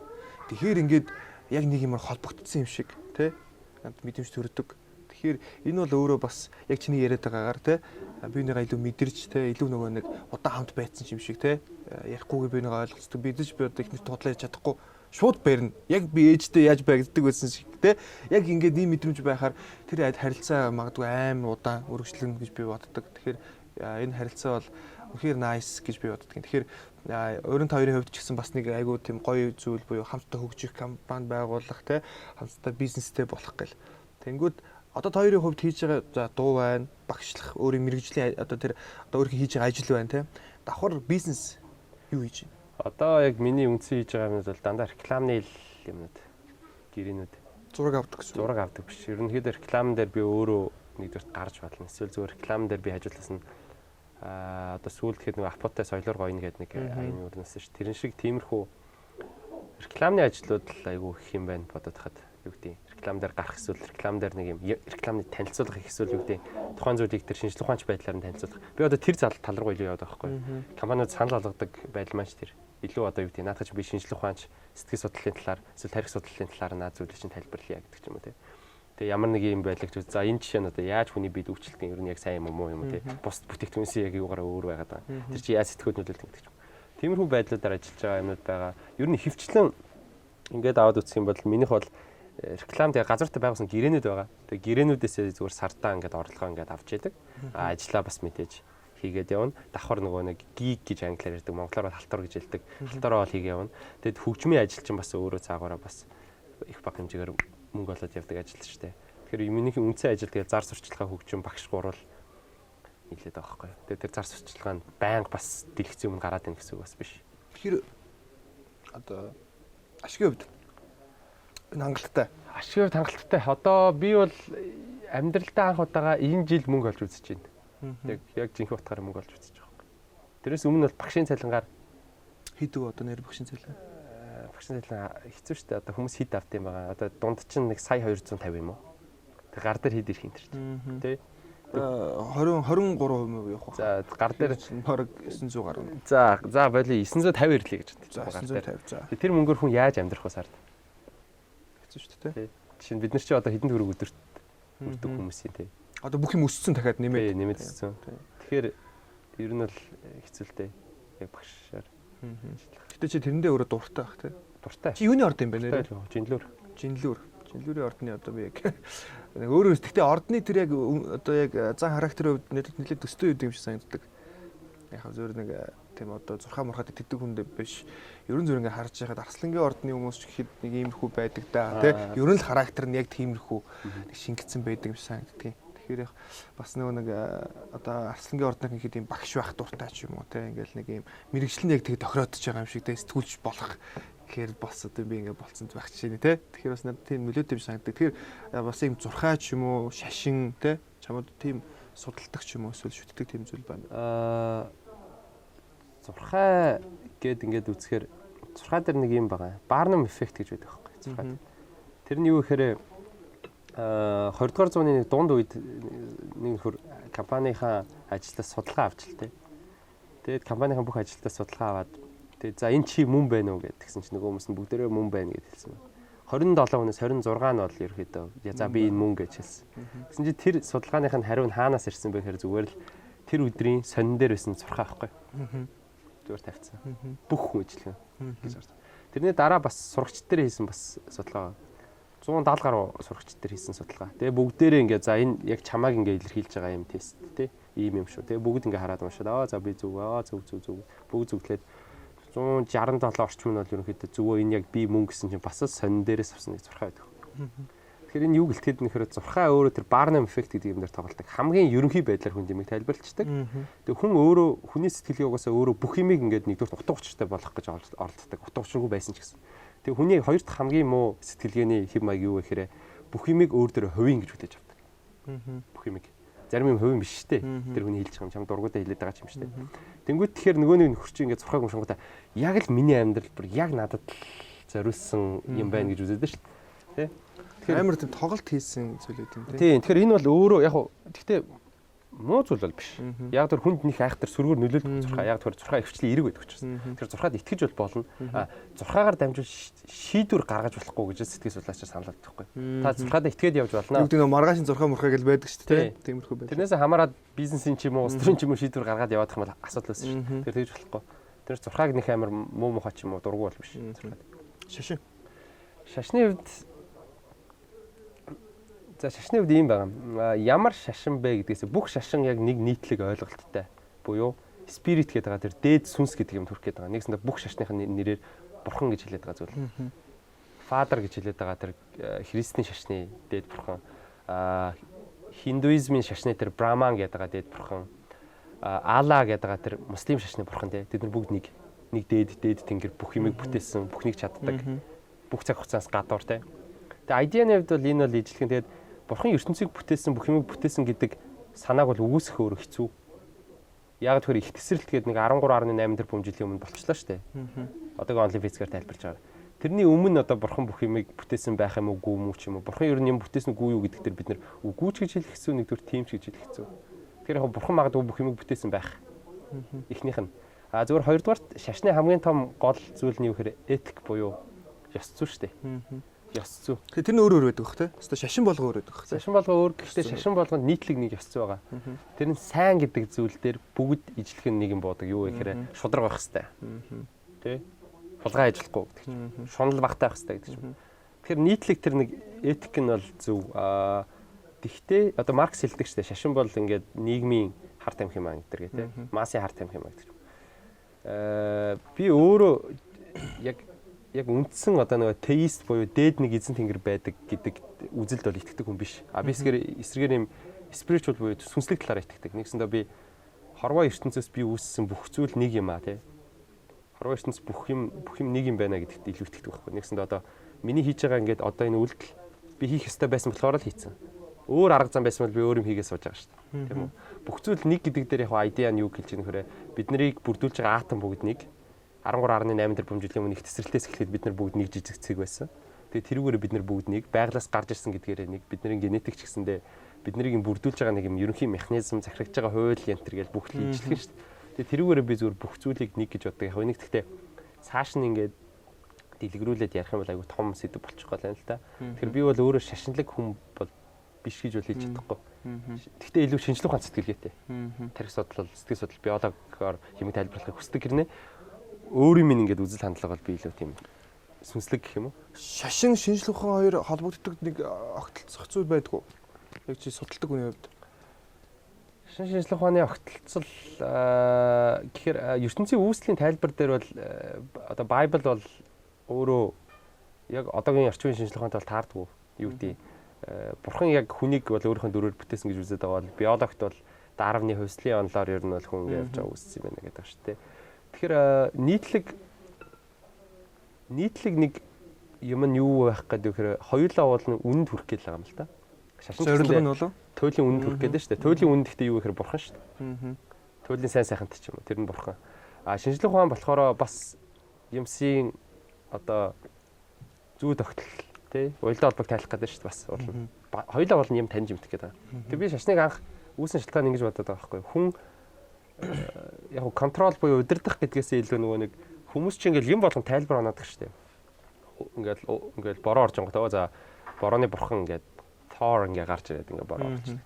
Тэгэхээр ингээд яг нэг юмар холбогдсон юм шиг, тэ, мэдрэмж төрдөг. Тэгэхээр энэ бол өөрөө бас яг чиний яриад байгаагаар, тэ, би нэгээ илүү мэдэрч, тэ, илүү нөгөө нэг удаан хамт байцсан юм шиг, тэ, ярихгүйгээ би нэгээ ойлголцдог. Би ч би одоо эхнэрт худлаа ярьж чадахгүй шууд барина. Яг би ээжтэй яаж баригддаг байсан шиг те. Яг ингээд ийм мэдрэмж байхаар тэр харилцаа магадгүй амар удаан үргэлжлэнэ гэж би боддог. Тэгэхээр энэ харилцаа бол үнэхээр nice гэж би боддог. Тэгэхээр өөрөн та хоёрын хувьд ч гэсэн бас нэг айгүй тийм гоё зүйл буюу хамтдаа хөгжих, компани байгуулах те, хамтдаа бизнестэй болох гэл. Тэнгүүд одоо та хоёрын хувьд хийж байгаа за дуу байна, багшлах, өөрийн мэрэгжлийн одоо тэр одоо өөрийн хийж байгаа ажил байна те. Давхар бизнес юу хийж байна? Одоо яг миний үндсэн хийж байгаа юмнууд бол дандаа рекламны юмнууд, гэрээнүүд. Зураг авдаг гэсэн. Зураг авдаг биш. Ерөнхийдөө реклам дээр би өөрөө нэгдүгээрт гарч болно. Эсвэл зүгээр реклам дээр би хажуулаас нь одоо сүүлд хэд нэг Апотай соёлоор гоёно гэдэг нэг аяны өрнөсөн ш. Тэрэн шиг тиймэрхүү рекламны ажлууд л айгүй их юм байна бодоод хахад. Юу гэдэг реклам дээр гарах эсвэл реклам дээр нэг юм рекламны танилцуулга хийх эсвэл юу гэдэг тухайн зүйлийг тэр шинжлэх ухаанч байдлаар нь танилцуулах. Би одоо тэр тал руу илүү яваад байгаа байхгүй. Компаниуд санал болгодог байдал маань ч тэр илүү одоо юу гэдэг наадах чи би шинжлэх ухаанч, сэтгэл судлалын талаар эсвэл тарих судлалын талаар наад зүйлийг чинь тайлбарлая гэдэг ч юм уу тий. Тэгээ ямар нэг юм байдлыг за энэ жишээ нь одоо яаж хүний биед үйлчлдэг юм ер нь яг сайн юм уу муу юм уу тий. Бусд бүтээгдэхүүнсийн яг юугаараа өөр байгаад байгаа. Тэр чи яаж сэтгүүлд нөлөөлдөг гэдэг ч юм. Тиймэрхүү байдлуудаар ажиллаж байгаа юмнууд байгаа. Ер нь хөвчлэн ингээд аваад үзэх юм бол минийх бол реклам тэгээ газартай байгуулсан гэрээнүүд байгаа. Тэгээ гэрээнүүдээсээ зүгээр сартаа ингээд орлогоо ингээд авч яадаг. А ажиллаа бас мэдээж хийгээд явна. Давхар нөгөө нэг гиг гэж англиар ярьдаг, монголоор бол халтур гэж хэлдэг. Халтураа бол хийгээ явна. Тэгэд хөгжмийн ажил чинь бас өөрөө цаагаараа бас их бага хэмжээгээр мөнгө олоод явдаг ажил шүү дээ. Тэгэхээр минийх үндсэн ажил тэгээ зар сурталчилгаа, хөгжим, багш гурвал нийлээд байгаа байхгүй юу. Тэгээ тэр зар сурталчилгаа нь байнга бас дэлгэцийн өмнө гараад ийн гэсэн үг бас биш. Тэгэхээр одоо ашигын хувьд энэ хангалттай. Ашигын хувьд хангалттай. Одоо би бол амьдралдаа анх удаага энэ жил мөнгө олж үзэж байна. Яг жинхэнэ утгаараа мөнгө олж үзэж байгаа юм. Тэрээс өмнө бол багшийн цалингаар хэд өг одоо нэр багшийн цалин? Багшийн цалин хэцүү шүү дээ. Одоо хүмүүс хэд авд юм байгаа. Одоо дунд чинь нэг сая 250 юм уу? Тэг гар дээр хэд ирэх юм тэр чинь. Тэ? 20 23% явах байх. За гар дээр бараг 900 гаруй. За за боли 950 ирлээ гэж бодчих. За 950 за. Тэр мөнгөөр хүн яаж амьдрах вэ сард? Хэцүү шүү дээ. Жишээ нь бид нар чи одоо хэдэн төгрөг өдөрт өрдөг хүмүүс юм те. Одоо бүх юм өссөн дахиад нэмээд. Нэмээд өссөн. Тэгэхээр ер нь бол хэцүү л дээ. Яг багшаар. Гэтэ чи тэрэндээ өөрөө дуртай бах те. Дуртай. Чи юуны орд юм бэ нэрээ? Жинлүүр. Жинлүүр. Жинлүүрийн ордны одоо би яг нэг өөрөө гэхдээ ордны тэр яг одоо яг зан характерын хувьд нэлээд төстэй байдаг юм шиг санагддаг. Яг зөвөр нэг тийм одоо зурхаа мурхаад итгэдэг хүндээ биш. Ерөн зүр ингээ харж байхад Арслангийн ордны хүмүүс ч гэхэд нэг иймэрхүү байдаг да тий. Ерөн л характер нь яг тиймэрхүү нэг шингэцэн байдаг юм шиг санагддаг. Тэгэхээр яг бас нөгөө нэг одоо Арслангийн ордны гэхэд ийм багш байх дуртай ч юм уу тий. Ингээл нэг ийм мэрэгжил нь яг тэг тохироодож байгаа юм шиг тий. Сэтгүүлч болох гэхээр бас одоо би ингээ болцсон байх жишээ нэ тий. Тэгэхээр бас надад тийм нөлөөтэй юм санагддаг. Тэгэхээр бас ийм зурхаа ч юм уу, шашин тий. Чамд тийм судалдаг ч юм уу эсвэл шүтдэг тийм зүйл байна. Зурхай гэд ингээд үзэхээр зурхай дээр нэг юм байгаа. Барнум эффект гэж байдаг байхгүй зурхай. Тэр нь юу гэхээр 20 дугаар зууны нэг дунд үед нэг нөхөр компанийнхаа ажилтнаас судалгаа авч л тээ. Тэгээд компанийнхаа бүх ажилтнаас судалгаа аваад тэгээд за энэ чи мөн байна уу гэд тэгсэн чинь нөгөө хүмүүс нь бүгдээрээ мөн байна гэд хэлсэн байна. 27 хүнээс 26 нь бол ерөөхдөө за би энэ мөн гэж хэлсэн. Тэгсэн чинь тэр судалгааных нь хариу нь хаанаас ирсэн бэ гэхээр зүгээр л тэр өдрийн сонин дээр байсан зурхаа байхгүй. Зүгээр тавьчихсан. Бүх хүн ижилхэн гэж харсан. Тэрний дараа бас сурагчид дээр хийсэн бас судалгаа. 170 гаруй сурагчид дээр хийсэн судалгаа. Тэгээ бүгдээрээ ингээ за энэ яг чамааг ингээ илэрхийлж байгаа юм тест тий. Ийм юм шүү. Тэгээ бүгд ингээ хараад уншаад аа за би зөв аа зөв зөв зөв бүгд зүглээд 167 орчим нь бол ерөнхийдөө зөвөө энэ яг би мөн гэсэн чинь бас л сонин дээрээс авсан нэг зурхай байдаг. Тэгэхээр энэ юу гэлтэд нэхэр зурхай өөрөө тэр Барнум эффект гэдэг юм дээр тоглолдог. Хамгийн ерөнхий байдлаар хүн юмыг тайлбарлцдаг. Тэгээ хүн өөрөө хүний сэтгэлгээ угаасаа өөрөө бүх юмыг ингээд нэгдүгээр утга учиртай болгох гэж оролддог. Утга учиргүй байсан ч гэсэн. Тэгээ хүний хоёр дахь хамгийн муу сэтгэлгээний хэв маяг юу вэ гэхээр бүх юмыг өөр дээр хувийн гэж хүлээж авдаг. Бүх юмыг. Зарим юм хувийн биш шүү дээ. Тэр хүний хэлж байгаа юм чам дургуудаа хэлээд байгаа юм шүү дээ. Тэнгүүт тэгэхээр нөгөө нэг нөхөр чинь ингээд зурхайг уншингуудаа яг л миний амьдрал бүр яг надад л зориулсан юм байна гэж үзээд шүү дээ. Тэ? Тэгэхээр амар тийм тоглолт хийсэн зүйл үү тийм. Тийм. Тэгэхээр энэ бол өөрөө яг гэхдээ муу зүйл бол биш. Яг тэр хүнд них айхтар сөргөөр нөлөөлдөг зурхаа. Яг тэр зурхаа ихвчлэн эерэг байдаг учраас. Тэгэхээр зурхаад итгэж бол болно. А зурхаагаар дамжуул шийдвэр гаргаж болохгүй гэж сэтгэл судлаачаар санал болгох байхгүй. Та зурхаадаа итгээд явж болно. Юу гэдэг нь маргаашин зурхаа мурхаа гэж байдаг шүү дээ. Тиймэрхүү байдаг. Тэрнээс хамаарат бизнесийн ч юм уу, улс төрийн ч юм уу шийдвэр гаргаад яваадах юм бол асуудал үүснэ шүү дээ. Тэр тэгж болохгүй. Тэр зурхааг них амар муу мухай ч юм уу дургу бол биш. Зурхаад. Шашин. Шашны хувьд за шашны хувьд ийм байгаа. Ямар шашин бэ гэдгээс бүх шашин яг нэг нийтлэг ойлголттой. Буюу spirit гэдэг байгаа тэр дээд сүнс гэдэг юм төрөх гээд байгаа. Нэгсэндээ бүх шашных нь нэрээр бурхан гэж хэлээд байгаа зүйл. Father гэж хэлээд байгаа тэр христийн шашны дээд бурхан. Хиндуизмын шашны тэр Брахман гэдэг байгаа дээд бурхан. Алла гэдэг байгаа тэр муслим шашны бурхан тий. Тэд нар бүгд нэг нэг дээд тэнгэр бүх юмыг бүтээсэн, бүхнийг чаддаг. Бүх цаг хугацаас гадуур тий. Тэгээ идеаны хувьд бол энэ бол ижилхэн. Тэгээд бурхан ертөнцийг бүтээсэн, бүх юмыг бүтээсэн гэдэг санааг бол үгүйсэх өөрөө хэцүү. Яг тэгэхээр их тесрэлт гэдэг нэг 13.8 тэрбум жилийн өмнө болчлоо шүү дээ. Одоогийн онлайн физикээр тайлбарж байгаа. Тэрний өмнө одоо бурхан бүх юмыг бүтээсэн байх юм уу, үгүй юм уу ч юм уу. Бурхан ер нь юм бүтээсэн үгүй юу гэдэг дээр бид нэр үгүй ч гэж хэлэх хэцүү, нэгдүгээр тийм ч гэж хэлэх хэцүү. Тэгэхээр яг бурхан магадгүй бүх юмыг бүтээсэн байх. Эхнийх нь. А зөвхөн хоёрдугаарт шашны хамгийн том гол зүйл нь юу гэхээр этик буюу ёс зүй шүү дээ. Ёс зүй. Тэгэхээр тэр нь өөр өөр байдаг бох те. Хэвээ шашин болго өөр байдаг бох те. Шашин болго өөр гэхдээ шашин болгонд нийтлэг нэг ёс зүй байгаа. Тэр нь сайн гэдэг зүйл дээр бүгд ижлэх нь нэг юм буудаг. Юу гэхээр шударга байх хэвээр. Тэ? Хулгай ажиллахгүй гэдэг чинь. Шунал багтай байх хэвээр гэдэг чинь. Тэгэхээр нийтлэг тэр нэг этик нь бол зөв. Тэгтээ одоо Маркс хэлдэг шүү дээ. Шашин бол ингээд нийгмийн хар тамхи юм аа гэдэг тий. Массын хар тамхи юм аа гэдэг. Би өөрөө яг үндсэн одоо нөгөө теист буюу дээд нэг эзэн тэнгэр байдаг гэдэг үзэлд бол итгэдэг хүн биш. А би эсрэгээр юм spiritual буюу сүнслэг талаар итгэдэг. Нэгсэндээ би хорвоо ертөнцөөс би үүссэн бүх зүйл нэг юм аа тий. Хорвоо ертөнц бүх юм нэг юм байна гэдэгт илүү итгэдэг байхгүй. Нэгсэндээ одоо миний хийж байгаа ингээд одоо энэ үйлдэл би хийх ёстой байсан болохоор л хийцэн. Өөр арга зам байсан бол би өөр юм хийгээ сууж байгаа шүү дээ. Тийм үү? Бүх зүйл нэг гэдэг дээр яг idea нь юу гэж хэлж байгаа нөхөрөө бид нарыг бүрдүүлж байгаа атом бүгд нэг 13.8 тэрбум жилийн өмнө их тесрэлтээс эхлээд бид нар бүгд нэг жижиг цэг байсан. Тэгээ тэрүүгээр бид нар бүгд нэг байглаас гарч ирсэн гэдгээрээ нэг бидний генетик ч гэсэндээ бид нарыг бүрдүүлж байгаа нэг юм ерөнхий механизм захирагч байгаа хууль янтэр гэж бүх л ижлэх нь шүү дээ. Тэгээ тэрүүгээр би зүгээр бүх зүйлийг нэг гэж боддог. Яг энийг гэхдээ цааш нь ингээд дэлгэрүүлээд ярих юм бол айгүй том сэдв болчих гол юм л та. Тэгэхээр би бол өөрөө шашинлаг хүн бол биш гэж бол хэлж чадахгүй. Гэхдээ илүү шинжлэх ухаан сэтгэлгээтэй. Тарих судлал, сэтгэл судлал, биологоор юм тайлбарлахыг хүсдэг хэрнээ. Өөрийн минь ингээд үзэл хандлага бол би илүү тийм сүнслэг гэх юм уу? Шашин шинжлэх ухаан хоёр холбогддог нэг огтлцох зүйл байдгүй. Яг чи судалдаг хүний хувьд. Шашин шинжлэх ухааны огтлцол гэхээр ертөнцийн үүслийн тайлбар дээр бол одоо Bible бол өөрөө яг одоогийн орчин үеийн шинжлэх ухаантай бол таардгүй. Юу гэдэг бурхан яг хүнийг бол өөрийнхөө дүрээр бүтээсэн гэж үзээд байгаа бол биологт бол Дарвины хувьслын онолоор ер нь бол хүн ингэ явж байгаа үүссэн юм байна гэдэг шүү дээ. Тэгэхээр нийтлэг нэг юм нь юу байх гэдэг вэ гэхээр хоёулаа бол үнэнд хүрэх гээд л байгаа юм л та. Шашин зорилго нь болов туйлын үнэнд хүрэх гээд шүү дээ. Туйлын үнэ гэхдээ юу гэхээр бурхан шүү дээ. Туйлын сайн сайхант ч юм уу тэр нь бурхан. А шинжлэх ухаан болохоор бас юмсын одоо зүү тогтол тий уялдаа холбоог тайлах гэдэг шүү дээ бас уулна. Хоёулаа бол юм таньж мэдэх гэдэг. Тэг би шашныг анх үүсэн шалтгаан ингэж бодоод байгаа байхгүй. Хүн яг контрол буюу удирдах гэдгээсээ илүү нөгөө нэг хүмүүс чинь ингээл юм болгон тайлбар оноодог шүү дээ. Ингээл бороо орж ангот за борооны бурхан ингээд Thor ингээ гарч ирээд ингээ бороо орж ирдэг.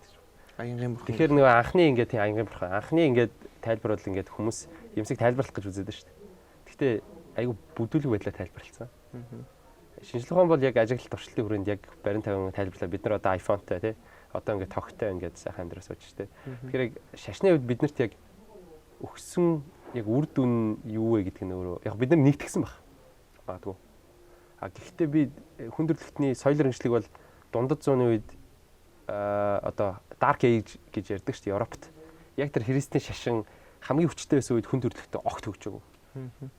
Аянгийн бурхан. Тэгэхээр нөгөө анхны ингээ тийм аянгийн бурхан анхны ингээ тайлбар бол ингээд хүмүүс юмсыг тайлбарлах гэж үзээд шүү дээ. Гэхдээ айгу бүдүүлэг байдлаар тайлбарлалцсан. Шинжлэх ухаан бол яг ажиглалт туршилтын хүрээнд яг барин тавин тайлбарлаа. Бид нар одоо iPhone-тай тий одоо ингээ тогтой ингээд сайхан амьдрал сууж шүү дээ. Тэгэхээр яг шашны хувьд биднэрт яг өгсөн яг үр дүн юу вэ гэдг нь өөрөө яг бид нар нэгтгсэн баг. Магадгүй. А гэхдээ би хүн төрөлхтний соёл иргэншлиг бол дундад зууны үед одоо Dark Age гэж ярьдаг шүү дээ Европт. Яг тэр христийн шашин хамгийн хүчтэй байсан үед хүн төрөлхтөд огт хөгжөөгүй.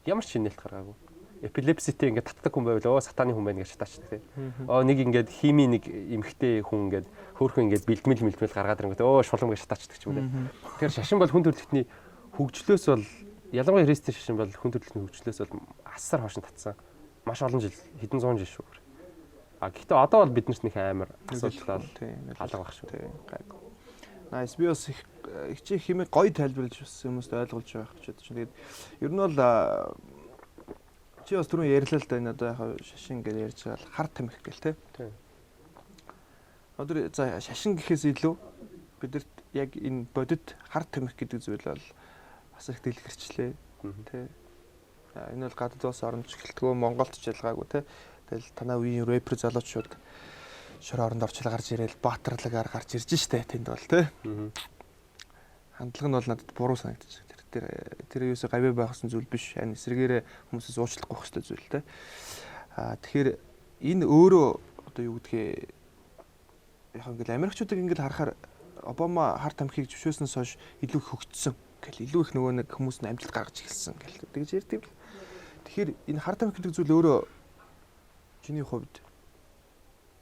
Ямар ч шинэлт гаргаагүй. Эпилепситэй ингээд татдаг хүн байвал сатаны хүн байна гэж шатаачдаг тийм. Нэг ингээд химийн нэг эмхтэй хүн ингээд хөөхөн ингээд бэлдмэл гаргаад ирэнгүүт шулам гэж шатаачдаг ч юм уу. Тэгэхээр шашин бол хүн төрөлхтний хөгжлөөс бол ялангуяа христийн шашин бол хүн төрөлхтний хөгжлөөс бол асар хойш нь татсан. Маш олон жил хэдэн зуун жил шүү. А гэхдээ одоо бол биднэрт нэг амар асуудал алга байх шүү. Тийм гайгүй. Nice. Би бас их чи хэмээ гоё тайлбарлаж бас хүмүүст ойлгуулж байх гэж бодож байна. Тэгээд ер нь бол чи бас түрүүн ярьлаа л да энэ одоо яг шашин гэж ярьж байгаа л хар тамхи гэл те. Тийм. Одоо за шашин гэхээс илүү бидэрт яг энэ бодит хар тамхи гэдэг зүйл бол бас их дэлгэрчлээ тий. Энэ бол гадаад улс оронч гэлтгөө Монголд ч ялгаагүй тий. Тэгэл танаа үеийн рэпер залуучууд шор оронд орчлоо гарч ирээл баатарлагаар гарч ирж штэ тэнд бол тий. Хандлага нь бол надад буруу санагдчих. Тэр юусоо гавь байхсан зүйл биш. Харин эсрэгээрээ хүмүүсээс уучлахгүй байх хэрэгтэй зүйл тий. Аа тэгэхээр энэ өөрөө одоо юу гэдгээ яг ингээл Америкчуудыг ингээл харахаар Обама хар тамхиг зөвшөөрснөөс хойш илүү их хөгжсөн гэл илүү их нөгөө нэг хүмүүс нь амжилт гаргаж эхэлсэн гэл тэгж ярьдаг. Тэгэхээр энэ хар тамхи гэдэг зүйл өөрөө чиний хувьд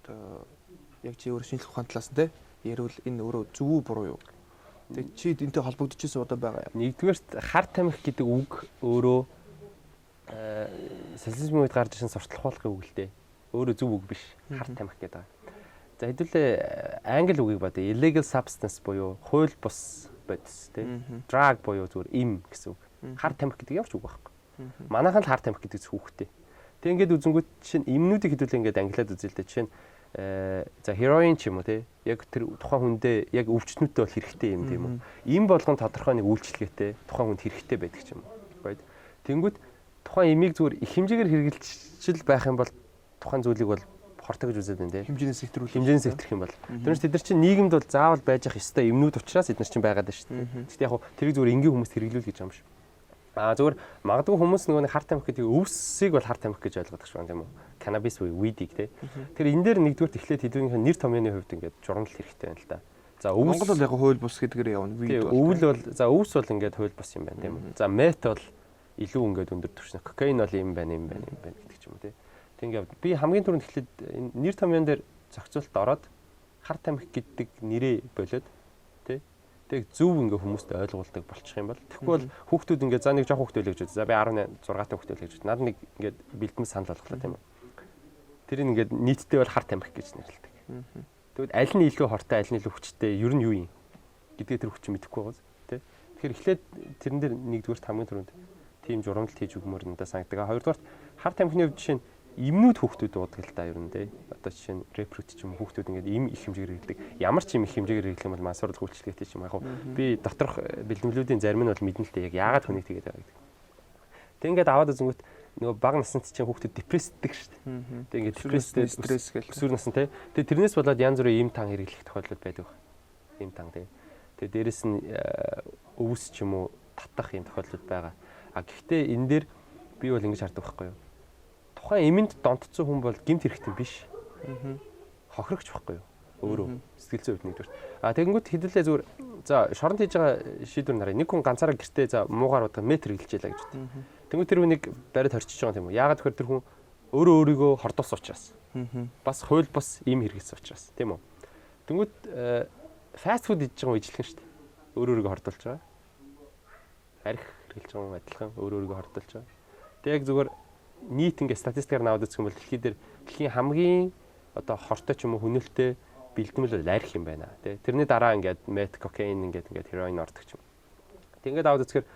одоо яг чи өөрөө шинжлэх ухаан талаас нь те ярил энэ өөрөө зөв үү буруу юу? Тэг чи энтэй холбогдчихсэн удаа байгаа юм. Нэгдүгээрт хар тамхи гэдэг үг өөрөө социализмын үед гарч ирсэн сурталхуулгын үг л дээ. Өөрөө зөв үг биш. Хар тамхи гэдэг. За хэдүүлээ англи үгийг бодъё. Illegal substance буюу хууль бус бодис тий. Drug буюу зүгээр им гэсэн үг. Хар тамхи гэдэг ямар ч үг байхгүй. Манайхан л хар тамхи гэдэг хүүхдээ. Тэг ингээд үзэнгүүт чинь эмнүүдийг хэдүүлээ ингээд ангилаад үзээ л дээ. Жишээ нь за хероин ч юм уу те, яг тэр тухайн хүндээ яг өвчтнүүдтэй бол хэрэгтэй юм, тийм үү. Им болгон тодорхой нэг үйлчилгээтэй, тухайн хүнд хэрэгтэй байдаг ч юм уу. Right. Тэнгүүт тухайн эмийг зүгээр их хэмжээгээр хэрэгжилж байх юм бол тухайн зүйлийг бол хортой гэж үзээд байна те. Хэмжээнээс хэтрүүлэх. Хэмжээнээс хэтрэх юм бол. Тэрнээс тэд нар чинь нийгэмд бол заавал байж ах ёстой эмнүүд учраас эдгээр чинь байгаад байна шүү дээ. Гэхдээ яг тэрийг зүгээр энгийн хүмүүст хэрэглүүл гэж юм шиг. А зүгээр магадгүй хүмүүс нөгөө нэг хар тамхи гэдэг өвсийг бол хар тамхи гэж ойлгодог шүү, тийм үү? Cannabis буюу weed-ийг те. Тэр энэ дээр нэгдүгээр эхлээд хэдүүнийх нэр томьёоны хувьд ингээд журамлал хэрэгтэй байна л да. За өвс Монгол бол яг хууль бус гэдгээр явна. Weed бол. Өвөл бол, за өвс бол ингээд хууль бус юм байна, тийм үү? За meth бол илүү ингээд өндөр түвшин. Кокаин бол юм байна, юм байна, юм байна гэдэг ч юм уу те. Тэг ингээд би хамгийн түрүүнд эхлээд энэ нэр томьёон дээр зохицуулалт ороод хар тамхи гэдэг нэрээ болоод тэг зөв ингээ хүмүүст ойлгуулдаг болчих юм бол, тэгэхгүй бол хүүхдүүд ингээ, за нэг жоох хүүхдүүд л гэж үзээ. За би 18 6 та хүүхдүүд л гэж үзээ. Над нэг ингээд бэлдмэл санал болголоо, тийм үү. Тэр ингээд нийтдээ бол хар тамхи гэж нэрлэдэг. Тэгвэл аль нь илүү хортой, аль нь илүү хүчтэй, ер нь юу юм гэдгээ тэр хүч мэдэхгүй байгаа тий. Тэгэхээр эхлээд тэрэн дээр нэгдүгээр хамгийн түрүүнд тийм журамлалт хийж өгмөр надад санагдаг. Хоёрдугаарт хар тамхины хувьд жишээ нь эмнүүд хүүхдүүд уудаг л да ер нь тий. Одоо жишээ нь рэпрут ч юм уу, хүүхдүүд ингээд эм их хэмжээгээр хэрэглэдэг. Ямар ч юм их хэмжээгээр хэрэглэх юм бол мансууруулах үйлчилгээтэй ч юм яг би доторх бэлтгэлүүдийн зарим нь бол мэднэ л дээ, яг яагаад хүнийг тэгээд байгаа гэдэг. Тэг ингээд аваад үзэнгүүт нөгөө бага наснд чинь хүүхдүүд депрессдэг шүү дээ. Тэг ингээд депресстэй, стресс гэл. Өсвөр насн тий. Тэг тэрнээс болоод янз бүрийн им тан хэрэглэх тохиолдол байдаг. Им тан тий. Тэг дээрэс нь өвс ч юм уу татах юм тохиолдол байгаа. А гэхдээ энэ дээр би бол ингэж хардаг байхгүй юу? Тухайн эмэнд донтцсон хүн бол гэмт хэрэгтэй биш. Хохирогч байхгүй юу? Өөрөө сэтгэл зүйн хувьд нэгдүгээр. А тэгэнгүүт хэдүүлээ зүгээр за шоронд хийж байгаа шийдвэр нарыг нэг хүн ганцаараа гэртээ за муугаар удаа метр хэрэглэж ялаа гэж бодъё. Тэнгүүт тэр хүнийг бариад хорчиж байгаа юм уу? Яагаад гэхээр тэр хүн өөрөө өөрийгөө хордуулсан учраас. Бас хууль бус им хэрэгэлсэн учраас, тийм үү? Тэнгүүт фаст фуд идэж байгаа хүн ижилхэн шүү дээ. Өөрөө өөрийгөө хордуулж байгаа. Арх хэрэглэж байгаа хүн адилхан өөрөө өөрийгөө хордуулж байгаа. Тэг яг зүгээр нийт ингээ статистикаар наваад үзэх юм бол дэлхий дээр дэлхийн хамгийн одоо хортой ч юм уу хүнэлтэй бэлтгэл бол арх юм байна тий. Тэрний дараа ингээд мет, кокаин ингээд хероин ордог ч юм. Тэг ингээд аваад үзэхээр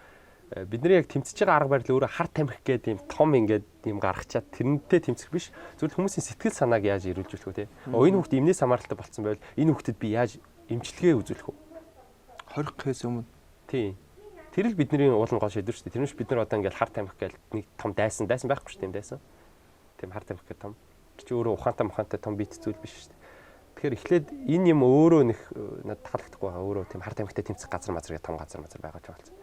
бидний яг тэмцэж байгаа арга барил өөрөө хар тамхи гэдэг юм том ингээд юм гаргачаад тэрнтэй тэмцэх биш. Зүгээр хүмүүсийн сэтгэл санааг яаж эрүүлжүүлэх вэ тий. Оо энэ хүүхд эмнээс хамааралтай болцсон байвал энэ хүүхдэд би яаж эмчилгээ үзүүлэх вэ? Хорих гэхээс өмнө. Тий. Тэр л бидний уулын гол шийдвэр шүү дээ. Тэрнээс бид нар одоо ингээд хар тамхи гээл нэг том дайсан байхгүй шүү дээ, дайсан. Тийм хар тамхи гэх том. Тэр чи өөрөө ухаантай мухаантай том бит зүйл биш шүү дээ. Тэгэхээр эхлээд энэ юм өөрөө нэг надад таалагдахгүй байгаа. Өөрөө тийм хар тамхитай тэмцэх газар мазар гэх том газар мазар байгуулж болсон.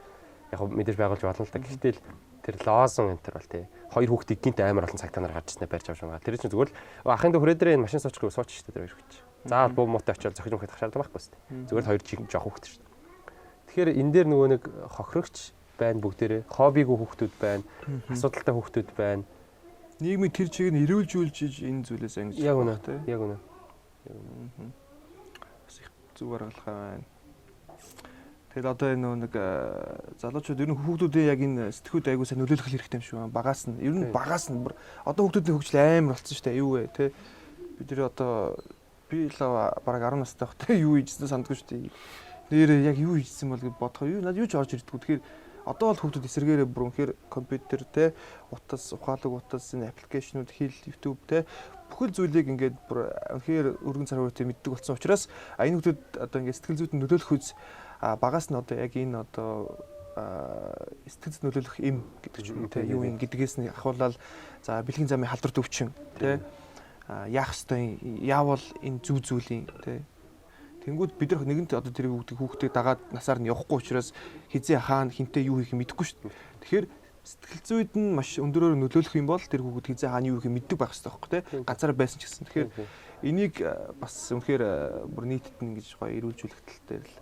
Яг мэдээж байгуулж болно л да. Гэхдээ л тэр лозон энэ төр бол тий. Хоёр хүүхдийг гинт амар олон цагтаа нар гарч ирснээр барьж авч байгаа. Тэр чинь зүгээр л ахын дүү хүрээ дээр энэ машин суучих сууч шүү дээ тэр хоёр хүүхд. Заавал буу муутай очиод зохиж мөхөд шаардлага байхгүй шүү дээ. Зүгээр л хоёр жоох хүүхд шүү дээ. Тэгэхээр энэ дээр нөгөө нэг хохирогч байна бүгдээрээ. Хоббигүй хүүхдүүд байна, асуудалтай хүүхдүүд байна. Нийгмийн тэр чиг нь эрүүлжүүлж энэ зүйлээс ангиж. Яг үнэ. Яг үнэ. Бас их зүг аргалгаа байна. Тэгэл одоо энэ нөгөө нэг залуучууд ер нь хүүхдүүдийн яг энэ сэтгүүд айгуу сайн нөлөөлөх хэрэгтэй юм шиг байна. Багаас нь ер нь багаас нь одоо хүүхдүүдийн хөгжил амар болсон шүү дээ. Юу вэ те? Бид нэр одоо би л бараг 10 настай байхдаа юу хийжсэн сандгүй шүү дээ. Нэрээ яг юу хийжсэн бол гэж бодохоо юу надад юу ч орж ирдэггүй. Тэгэхээр одоо бол хүүхдүүд эсэргээрээ бүр үнэхээр компьютер те, утас, ухаалаг утас, энэ аппликейшнууд, хэл, YouTube те, бүхэл зүйлийг ингээд бүр үнэхээр өргөн цар хүрээтэй мэддэг болсон учраас энэ хүүхдүүд одоо ингээд сэтгэл зүйд нөлөөлөх үз багаас нь одоо яг энэ одоо сэтгэл зүйд нөлөөлөх юм гэдэг ч юм те, юу юм гэдгээс нь ахуулаад за бэлгийн замын халдвар төвчин те, яах ёстой, яавал энэ зөв зүйлийн те. Тэнгүүд бид нар нэгэнт одоо тэр хүүхдээ дагаад насаар нь явахгүй учраас хизээ хаана хинтээ юу хийх юм мэдэхгүй шүү дээ. Тэгэхээр сэтгэл зүйд нь маш өндөрөөр нөлөөлөх юм бол тэр хүүхэд хизээ хаана юу хийх юм мэддэг байх хэрэгтэй байхгүй те. Ганцаараа байсан ч гэсэн. Тэгэхээр энийг бас үнэхээр бүр нийтэд нь ингэж гоё эрүүлжүүлэх тал дээр л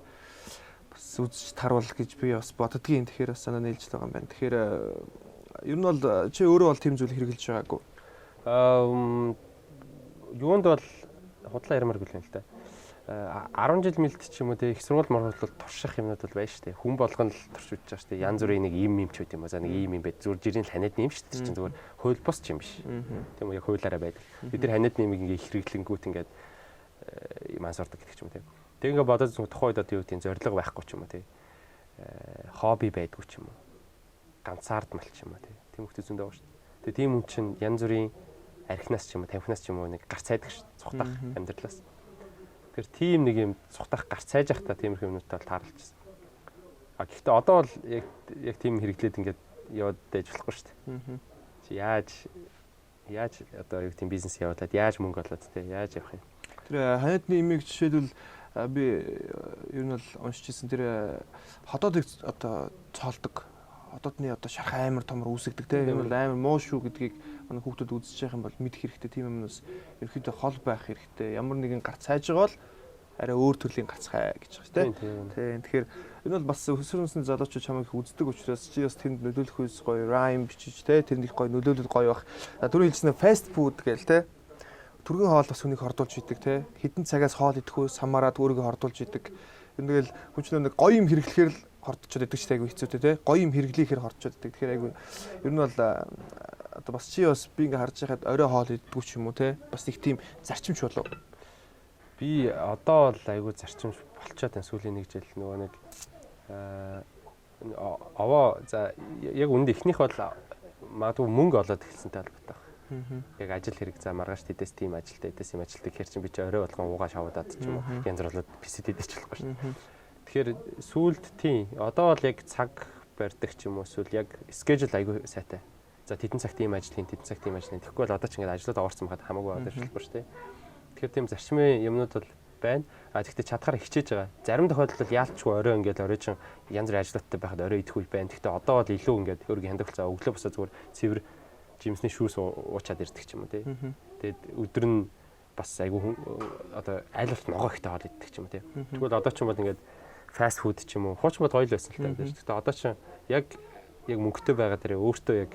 бас үзэж таруул гэж би бас боддгийн. Тэгэхээр бас санаа нийлж байгаа юм байна. Тэгэхээр ер нь бол чи өөрөө бол тийм зүйл хэрэглэж байгаагүй. Юунд бол худлаа ярмааргүй л юм л та. 10 жил мэлт ч юм уу те, их сургууль моргуулбал турших юмнууд бол байна шүү дээ. Хүн болгон л турш үзэж байгаа шүү дээ. Янз бүрийн нэг ийм юм ч байт юм уу. За нэг ийм юм байт. Зүгээр жирийн ханиадны юм шүү дээ. Тэр чинь зүгээр хууль бус ч юм биш. Тийм үү, яг хуулиараа байдаг. Бид нар ханиадны юмыг ингээ их хэрэглэнгүүт ингээд мансуурдаг гэдэг ч юм уу те. Тэг ингээ бодоод зүг тухайн үед одоо юу гэдэг зорилго байхгүй ч юм уу те. Хобби байдгүй ч юм уу. Ганцаардмал ч юм уу те. Тийм хүмүүс зөндөө байгаа шүү дээ. Тэгээ тийм хүн чинь янз бүрийн архинаас ч юм уу, тамхинаас ч юм уу нэг гарц сайдаг ш, цухтах амьдралаас. Тэгэхээр тийм нэг юм цухтах гарц сайж явахдаа тиймэрхүү юмнуудтай бол тааралжсэн. А гэхдээ одоо бол яг тийм хэрэглээд ингээд яваад дэж болохгүй шүү дээ. Чи яаж одоо юу тийм бизнес явуулаад яаж мөнгө олоод те яаж явах юм? Тэр ханиадны имийг жишээлбэл би ер нь бол уншиж ирсэн, тэр ходоодыг одоо цоолдог, ходоодны одоо шарх амар томор үүсгдэг те, энэ бол амар муу шүү гэдгийг манай хүүхдүүд үзэж явах юм бол мэдэх хэрэгтэй. Тийм юмнаас ерөнхийдөө хол байх хэрэгтэй. Ямар нэгэн гарц хайж байгаа бол арай өөр төрлийн гарц хай гэж байгаа шүү дээ. Тийм. Тэгэхээр энэ бол бас өсвөр насны залуучууд чамайг их үздэг учраас чи бас тэнд нөлөөлөх үс гоё rhyme бичиж те, тэрэнд их гоё нөлөөлөл гоё байх. Түрүү хэлсэн fast food гээл те, түргэн хоол бас хүнийг хордуулж идэг те. Хэдэн цагаас хоол идэх үү самараад өөрийгөө хордуулж идэг. Энэ тэгэл хүн чинь нэг гоё юм хэрэглэхээр л хордчод идэг ч айгу хэцүүтэй те. Гоё юм хэрэглэхээр хордчод идэг. Тэгэхээр айгу ер нь бол одоо бас чи бас би ингээ харж байхад орой хоол иддэггүй ч юм уу те. Бас их тийм зарчимч болов. Би одоо бол айгу зарчимч болчоод байна сүүлийн нэг жил нөгөө нэг овоо за яг үнд эхнийх бол магадгүй мөнгө олоод эхэлсэнтэй холбоотой байна. Яг ажил хэрэг за маргааш тэдэс тийм ажилтай тэдэс юм ажилтай гэхэр чинь би чи орой болгон уугаа шавуудаад ч юм уу янз бүр болоод писэд идэж болохгүй шүү дээ. Тэгэхээр сүүлд тийм одоо бол яг цаг барьдаг ч юм уу эсвэл яг schedule айгүй сайтай. За тэдэн цагт ийм ажил хийн, тэдэн цагт ийм ажил хийн. Тэгэхгүй бол одоо ч ингээд ажлууд орсон байхад хамаагүй одоо болохгүй шүү дээ. Тэгэхээр тийм зарчмын юмнууд бол байна. А тэгтээ чадхаар хичээж байгаа. Зарим тохиолдолд бол яалтчгүй орой ингээд орой чин янз бүрийн ажлуудтай байхад орой идэх үе байна. Тэгтээ одоо бол илүү ингээд өөрийгөө хяндаг болсон. Өглөө босоо зүгээр цэвэр жимсний шүүс уучаад ирдэг ч юм уу тий. Тэгээд өдөр нь бас айгүй одоо аль болох ногоо ихтэй хоол иддэг ч юм уу тий. Тэгвэл одоо ч юм бол ингээд fast food ч юм уу хуучин бол гоё л байсан л та. Тэгтээ одоо ч яг мөнгөтэй байгаа дээрээ өөртөө яг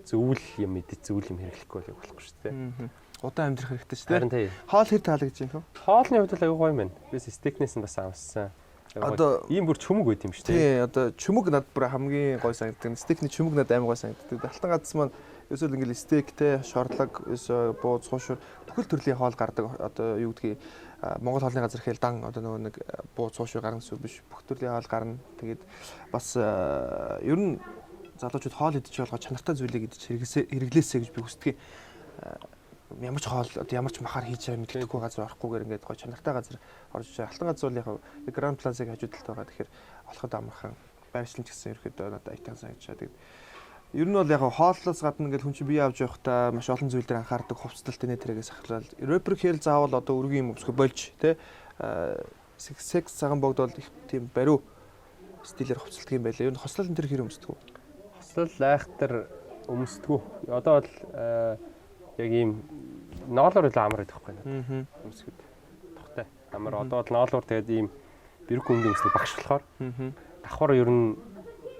зөвүүл юм идэж зөвүүл юм хэрэглэхгүй бол яг болохгүй шүү дээ. Удаан амьдрах хэрэгтэй шүү дээ. Хоол хэр таалагдж байна вэ? Хоолны хувьд бол айгүй гоё юм байна. Би стейкнээс нь бас амссан. Одоо ийм бүр чүмэг байт юм шүү дээ. Тий, одоо чүмэг над бүр хамгийн гоё санагддаг. Стейкний чүмэг над амар гоё санагддаг. Алтан гац маань ерөөсөө ингээл стейк те, шорлог, ерөөсөө бууз, хуушуур бүхэл төрлийн хоол гардаг. Одоо юу гэдгийг Монгол хоолны газар хээл дан одоо нөгөө нэг бууз, хуушуур гарна гэсэн биш. Бүх төрлийн хоол гарна. Тэгээд бас ер нь залуучууд хоол идэж болгоо чанартай зүйлийг идэж хэрэглээсэй гэж би хүсдэг. Ямар ч хоол одоо ямар ч махаар хийж байгаа мэдэхгүй газар орохгүйгээр ингээд гоё чанартай газар орж байгаа. Алтан газар бол яг Гранд Плазыг хажуу талд байгаа. Тэгэхээр олоход амархан байршлан ч гэсэн ерөөхдөө надад аятан санагдаж байгаа. Тэгээд ер нь бол яг хооллоос гадна ингээд хүн чинь бие авч явахдаа маш олон зүйл дээр анхаардаг, хувцлалт нэ тэрэгээс ахлал. Рэпер хэл заавал одоо өргөн юм өмсгөө болж тэ секс цагаан богд бол их тийм бариу стилээр хувцалдаг юм байлаа. Ер нь хослол энэ төр хэр өмсдөг үү? Хослол айхтар өмсдөггүй. Одоо бол яг ийм ноолоор илүү амар байдаг байхгүй надад. Өмсгөд тухтай. Амар одоо бол ноолоор тэгээд ийм бэрэг хүнд өмсдөг багш болохоор давхар ер нь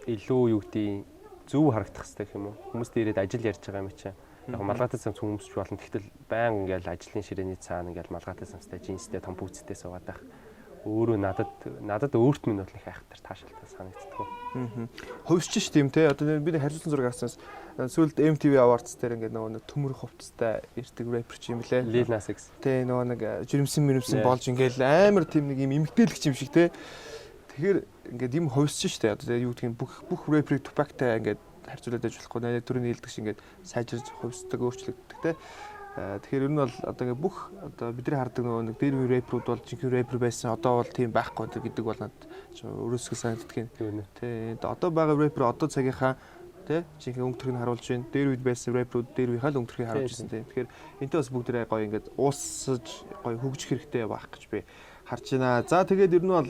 илүү юу гэдэг зөв харагдах хэрэгтэй гэх юм уу. Хүмүүс дээрээд ажил ярьж байгаа юм чинь. Яг малгайтай самс хүмүүсч болно. Тэгтэл баян ингээл ажлын ширээний цаана ингээл малгайтай самстай джинстэй том пүүцтэй суугаад байх. Өөрөө надад өөрт минь бол их айхтар таашаалтай санагддаг. Хувьсч ш тийм те. Одоо би нэг харьцуулсан зураг авснаас сүүлд MTV Awards дээр ингээд нөгөө нэг төмөр хувцастай ирдэг рэпер ч юм лээ. Lil Nas X. Тэ нөгөө нэг жирэмсэн мэрэмсэн болж ингээл амар тийм нэг юм эмгтээлэгч юм шиг те. Тэгэхээр ингээд юм хувьсч ш те. Одоо юу гэдгийг бүх рэперийг Tupac-тай ингээд харьцуулаад байж болохгүй. Найд түрүүний хэлдэг шиг ингээд сайжирч хувьсдаг, өөрчлөгддөг те. Тэгэхээр ер нь бол одоо ингээд бүх одоо бидний хардаг нөгөө нэг дээр үе рэперүүд бол жинхэнэ рэпер байсан. Одоо бол тийм байхгүй гэдэг бол надад өөрөөсөө санагддаг юм. Тэ одоо байгаа рэпер одоо цагийнхаа тэ жинхэнэ өнгө төрхийг харуулж байна. Дээр үед байсан рэперүүд дээр үеийнхаа л өнгө төрхийг харуулж байсан тийм. Тэгэхээр энтэй бас бүгдээрээ гоё ингээд уусаж гоё хөгжих хэрэгтэй байх гэж би харж байна. За тэгээд ер нь бол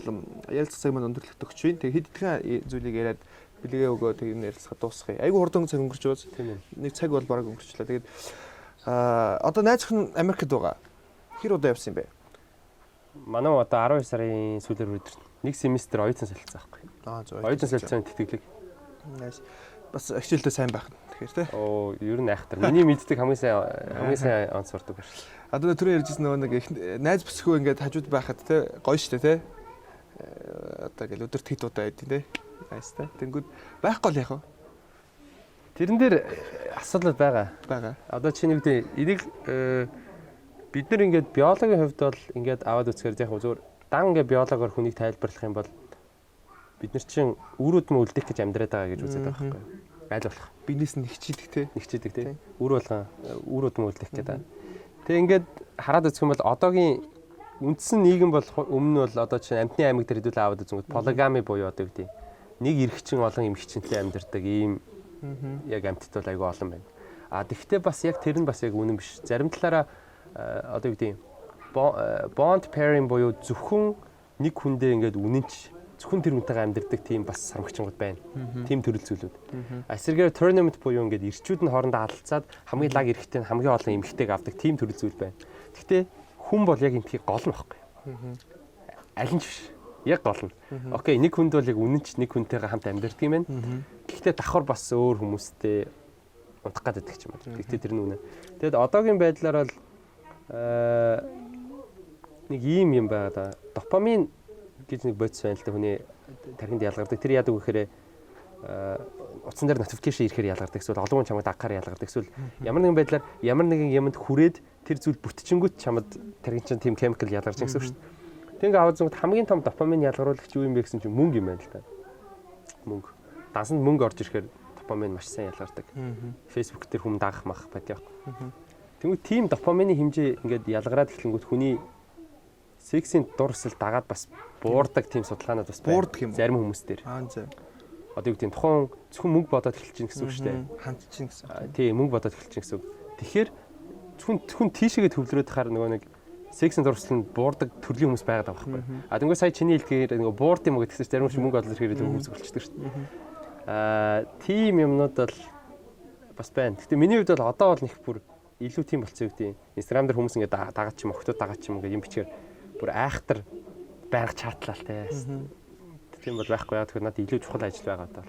ярилцах цаг маань өндөрлөгт өгч байна. Тэгээд хэд хэдхэн зүйлийг яриад бэлгээ өгөө тэгээд энэ ярилцлага дуусгая. Айгу хурдан цаг өнгөрч байгаа. Нэг цаг бол бараг өнгөрчлээ. Тэгээд одоо найз охин Америкт байгаа. Хэр удаа явсан юм бэ? Манай одоо 12 сарын сүүлээр өдөр нэг семестр оюутан солилцсон байхгүй. Аа зөв. Оюутан солилцооны тэтгэлэг. Nice. Бас хичээлдээ сайн байх нь тэгэхээр тий. Оо, ер нь айхтар. Миний мэддэг хамгийн сайн онц сурдаг байна. Одоо түрүү ярьжсэн нөгөө нэг найз бүсгүй ингээд хажууд байхад тий гоё штэ тий. Одоо ингээл өдөрт хэд удаа байдیں тий. Nice тий. Тэнгүүд байхгүй л яах вэ? Тэрэн дээр асуудал байгаа. Байгаа. Одоо чи нэг дээ энийг бид нар ингээд биологийн хувьд бол ингээд аваад үзэхээр яг зүгээр дан ингээд биологоор хүнийг тайлбарлах юм бол бид нар чинь үрүүд мөн үлдэх гэж амьдраад байгаа гэж үзээд байгаа байхгүй. Аль болох. Биенээс нь нэгчийдэг те. Нэгчийдэг те. Үр болгон үр удам үлдэх гэдэг. Тэгээ ингээд хараад үзэх юм бол одоогийн үндсэн нийгэм бол өмнө нь бол одоо чинь амьтны аймаг дээр хэдүүлээ аваад үзэнгүүт polygamy буюу одоо юу гэдэг нэг эрэгчин олон эмэгчинтэй амьдардаг ийм яг амьтад бол айгүй олон байна. А тэгвэл бас яг тэр нь бас яг үнэн биш. Зарим талаараа одоо юу гэдэг bond pairing буюу зөвхөн нэг хүндээ ингээд үнэнч зөвхөн тэр хүнтэйгээ амьдардаг тийм бас сармагчингууд байна. Тийм төрөл зүйлүүд. Эсрэгээр tournament буюу ингээд эрчүүд нь хоорондоо алалцаад хамгийн лаг эрэгтэй нь хамгийн олон эмэгтэйг авдаг тийм төрөл зүйл байна. Гэхдээ хүн бол яг энтхийг гол нь баггүй. Аль нь ч биш. Яг гол нь. Okay, нэг хүнд бол яг үнэнч нэг хүнтэйгээ хамт амьдардаг юм байна. Гэхдээ давхар бас өөр хүмүүстэй унтах гэдэг ч юм уу. Гэхдээ тэр нь үнэ. Тэгэд одоогийн байдлаар бол нэг ийм юм байгаа да. Допамин гэж нэг бодис байна л да, хүний тархинд ялгардаг. Тэр яадаг вэ гэхээр утсан дээр notification ирэхээр ялгардаг. Эсвэл олон хүн чамайг дагахаар ялгардаг. Эсвэл ямар нэгэн байдлаар ямар нэгэн юмд хүрээд тэр зүйл бүтчингүүт чамд тархин чинь тийм chemical ялгарч гэсэн үг шүү дээ. Тэг ингээ аваад зүгт хамгийн том допамин ялгаруулагч юу юм бэ гэсэн чинь мөнгө юм байна л да. Мөнгө. Дансанд мөнгө орж ирэхээр допамин маш сайн ялгардаг. Facebook дээр хүм дагах мах байдаг. Тэнгүү тийм допамины хэмжээ ингээд ялгараад эхлэнгүүт хүний сексийн дур хүсэл дагаад бас буурдаг тийм судалгаанууд бас байна. Буурдаг юм уу? Зарим хүмүүс дээр. Аа зэ. Одоо юу гэдэг нь тухайн зөвхөн мөнгө бодоод эхэлж чинь гэсэн үг шүү дээ. Хандж чинь гэсэн. Тийм, мөнгө бодоод эхэлж чинь гэсэн үг. Тэгэхээр зөвхөн тийшээгээ төвлөрөөд хахаар нөгөө нэг сексийн дур хүсэл нь буурдаг төрлийн хүмүүс байгаад байгаа байхгүй. А тэнгуү сая чиний хэлдгээр нөгөө буурд юм уу гэдгээс зарим хүмүүс мөнгө олох хэрэгээр хүмүүс болчихдог шүү дээ. Аа тийм юмнууд бол бас байна. Гэтэ миний хувьд бол одоо бол нэг бүр илүү тийм болцсон юу гэдэг. Instagram дээр хүмүүс ингээд дагаад ч юм, охтууд дагаад ч юм ингээд юм бичгээр бүр айхтар байнга чатлаа л те. Тийм бол байхгүй яа. Тэгэхээр надад илүү чухал ажил байгаа даа.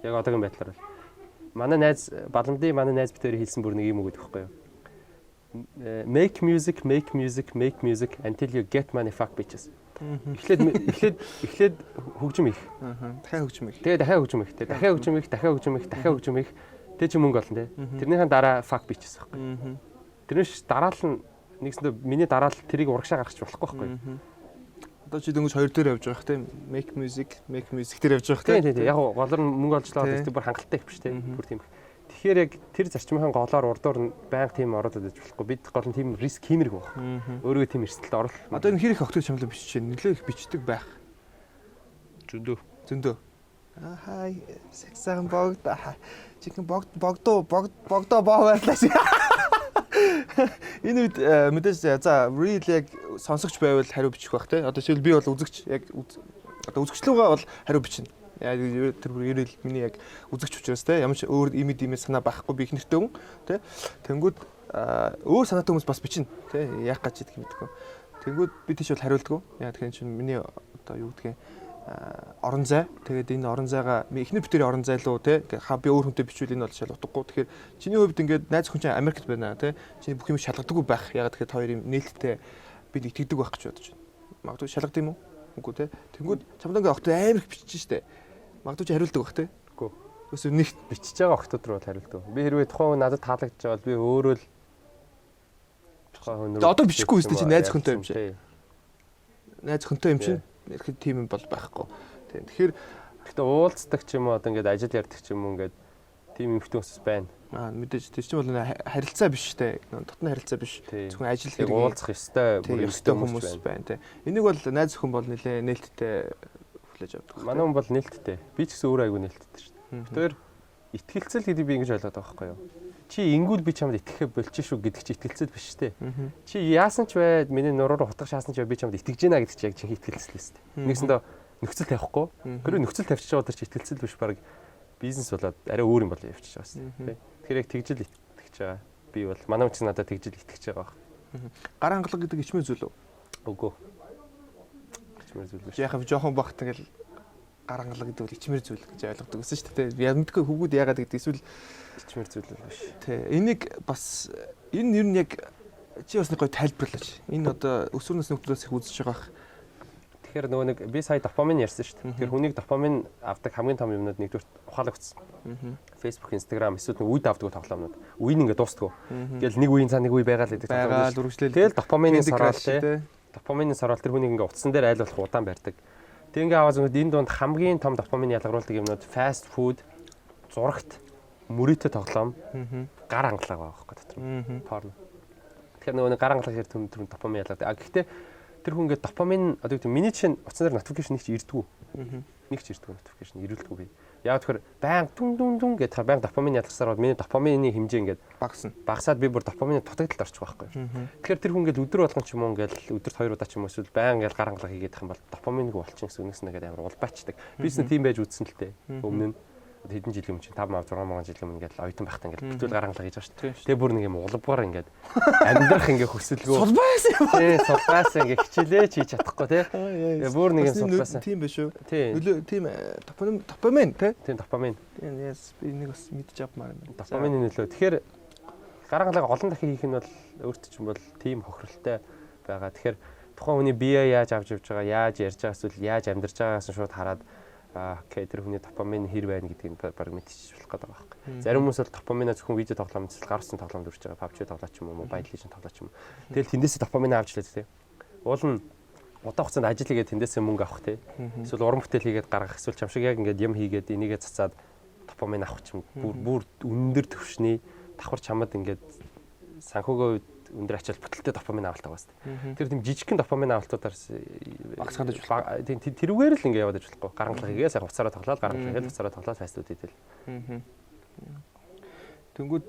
Яг одоогийн байдлаар бол. Манай найз Баламдын манай найз битээр хэлсэн бүр нэг юм үг гэдэг байхгүй юу? Make music, make music, make music until you get money, fuck bitches. Эхлээд хөгжим их. Дахиад хөгжим их. Тэгээ дахиад хөгжим их. Тэгээ дахиад хөгжим их, дахиад хөгжим их, дахиад хөгжим их. Тэгээ чи мөнгө олно те. Тэрнийхэн дараа fuck bitches байхгүй. Тэрнээс дараал нь нэгсэндээ миний дараал тэрийг урагшаа гаргах болохгүй байхгүй. Одоо чи дөнгөж хоёр дээр явж байгаа хэ, make music, make music дээр явж байгаа хэ. Тийм. Яг голоор нь мөнгө олж лаа гэдэг бүр хангалттай их биш те. Бүр тийм их. Тэгэхээр яг тэр зарчмынхаа голоор урдуур нь байнга тийм ороод идэж болохгүй. Бид гол нь тийм риск хиймэрэг баг. Өөрийгөө тийм эрсдэлд оруулах. Одоо энэ хэр их охтууд чамлаа бичиж байна. Нэлээ их бичдэг байх. Зөндөө. Зөндөө. Аа хай, сексаан богд. Чихэн богд богдоо богд богдоо боо байрлаа. Энэ үед мэдээж за reel яг сонсогч байвал хариу бичих байх те. Одоо жишээл би бол үзэгч, яг одоо үзэгчлүүгээ бол хариу бичнэ. Яг тэр бүр reel миний яг үзэгч учраас те, ямар ч өөр имид имээ санаа байхгүй, би их нэртэй хүн те. Тэнгүүд өөр санаатай хүмүүс бас бичнэ те. Яг гэж идэх мэдэхгүй. Тэнгүүд би тийш бол хариулдаггүй. Яг тэгэхээр чинь миний одоо юу гэдгийг орон зай. Тэгээд энэ орон зайгаа эхнэр битэрийн орон зай руу те би өөр хүнтэй бичвэл энэ бол шал утгагүй. Тэгэхээр чиний хувьд ингээд найз хүн чинь Америкт байна те. Чиний бүх юм шалгадаггүй байх. Яг тэгэхээр хоёр юм нээлттэй бид итгэдэг байх гэж бодож байна. Магадгүй шалгад юм уу? Үгүй те. Тэнгүүд чамд ингээд охтод амар их бичиж штэ. Магадгүй чи хариулдаг байх те. Үгүй. Өсөө нэгт бичиж байгаа охтод руу хариулдаг. Би хэрвээ тухайн хүн надад таалагдж байгаа бол би өөрөө л тухайн хүн рүү. Одоо бичихгүй үстэй, чи найз хүнтэй юм чи. Найз хүнтэй юм чинь ирэхэд тийм юм бол байхгүй. Тийм. Тэгэхээр гэхдээ уулздаг ч юм уу, одоо ингээд ажил ярьдаг ч юм уу, ингээд тийм эмхтэн хүмүүс байна. Аа мэдээж тэр чинь бол харилцаа биш те. Дотны харилцаа биш. Зөвхөн ажил хэрэг уулзах ёстой бүр ёстой хүмүүс байна те. Энийг бол найз охин бол нэлээ нээлттэй хүлээж авдаг. Манай хүн бол нээлттэй. Би ч гэсэн өөрөө айгүй нээлттэй шүү дээ. Тэгэхээр итгэлцэл гэдэг би ингэж ойлгоод байгаа байхгүй юу? Чи ингүүл би чамд итгэхэ болчих шүү гэдэг чи итгэлцэл биш те. Чи яасан ч бай, миний нуруур утга шаасан ч бай, би чамд итгэж гинэ гэдэг чи яг жинхэнэ итгэлцэл шүү дээ. Нэгсэндээ нөхцөл тавихгүй. Тэр нөхцөл тавьчих байгаа тэр чи итгэлцэл биш, баг бизнес болоод арай өөр юм болоо явчих байгаа шүү дээ. Тэгэхээр яг тэгжил итгэж байгаа. Би бол манай хүн ч надад тэгжил итгэж байгаа баг. Гар хангалга гэдэг ичмэр зүйл үү? Үгүй. Ичмэр зүйл биш. Яг жоохон багт ингээл гар хангалга гэдэг бол ичмэр зүйл гэж ойлгодог гэсэн шүү дээ. Яг мэдгүй хүүгүүд яагаад гэдэг эсвэл ичмэр зүйл биш. Тэ. Энийг бас энэ ер нь яг чи бас нэг гоё тайлбарлаач. Энэ одоо өсвөр насны хүүхдүүдээс их үзэж байгаа бах. Тэгэхээр нөгөө нэг би сая допамин ярьсан шүү дээ. Тэгэхээр хүнийг допамин авдаг хамгийн том юмнууд нэгдүгээр ухаалаг утас. Facebook, Instagram эсвэл нэг үед авдаг тоглоомнууд. Үе нь ингээд дуустдаг. Ингээл нэг үеийн цаа нэг үе байгаа л гэдэг тоглоом. Тэгэл допамины сороол те. Допамины сороол тэр хүнийг ингээд утсан дээр айл болох удаан барьдаг. Тэг ингээ аваа зүгт энэ дунд хамгийн том допамин ялгаруулдаг юмнууд fast food, зурагт, Мөрийтэй тоглоом гар хангалаа байгаа байхгүй дотор. Порно. Тэгэхээр нөгөө нэг гар хангалаа гэхээр түн допамин ялгардаг. А гэхдээ тэр хүн ингээд допамин одоо гэдэг миний чинь утсан дээр notification нэг ч ирдэггүй. Нэг ч ирдэггүй notification ирүүлдэггүй би. Яг тэгэхээр баян дүн дүн дүн гэдэг баян допамин ялгарсаар бол миний допамины хэмжээ ингээд багасна. Багасаад би бүр допамины дутагдалд орчих байхгүй. Тэгэхээр тэр хүн ингээд өдөр болгон ч юм уу ингээд өдөрт 2 удаа ч юм уу эсвэл баян ингээд гар хангалаа хийгээд их юм бол допамингүй болчих гэсэн үнэс нэгээд амар улбаачдаг. Би ч тийм байж үзсэн л дээ. Өмнө нь хэдэн жилийн өмнө чинь 5 6 мянган жилийн өмнө ингээд оюутан байхдаа ингээд битүүл гар хангалаа хийж байгаа шүү дээ. Тэгээ бүр нэг юм улбгаар ингээд амьдрах ингээд хүсэлгүй. Сулбайсан юм. Тий, сулбайсан ингээд хичээлээ ч хийж чадахгүй тий. Тэгээ бүр нэг юм сулбайсан. Тийм биш үү? Нөлөө тийм допамин тий. Тийм допамин. Тийм yes би нэг бас мэдж авмаар юм байна. Допамины нөлөө. Тэгэхээр гар хангалаа олон дахин хийх нь бол өөртөө ч юм бол тийм хохиролтой байгаа. Тэгэхээр тухайн хүний бие яаж авч явж байгаа, яаж ярьж байгаа эсвэл яаж амьдарч байгаагаас шууд хараад окей тэр хүний допамин хэр байна гэдгийг баг мэдчихэж болох гэдэг байгаа байхгүй. Зарим хүмүүс бол допаминаа зөвхөн видео тоглоом эсвэл гар утасны тоглоомд үрж байгаа, PUBG тоглооч юм уу, Mobile Legends тоглооч юм уу. Тэгэл тэндээсээ допамин авч лээ тий. Уул нь удаан хугацаанд ажил хийгээд тэндээсээ мөнгө авах тий. Эсвэл уран бүтээл хийгээд гаргах, эсвэл чам шиг яг ингээд юм хийгээд энийгээ цацаад допамин авах ч юм бүр өндөр түвшний давхар чамд ингээд санхүүгийн үед өндөр ачаал бүтэлтэй допамин авалт байгаа шүү дээ. Тэр тийм жижигхэн допамин авалтуудаар багасгаад байж болох. Тийм тэрүүгээр л ингэ яваад байж болохгүй. Гар хангалаа хийгээ сайхан уцаараа тоглоод гар хангалаа хийгээл уцаараа тоглоод fast food идэл. Тэнгүүд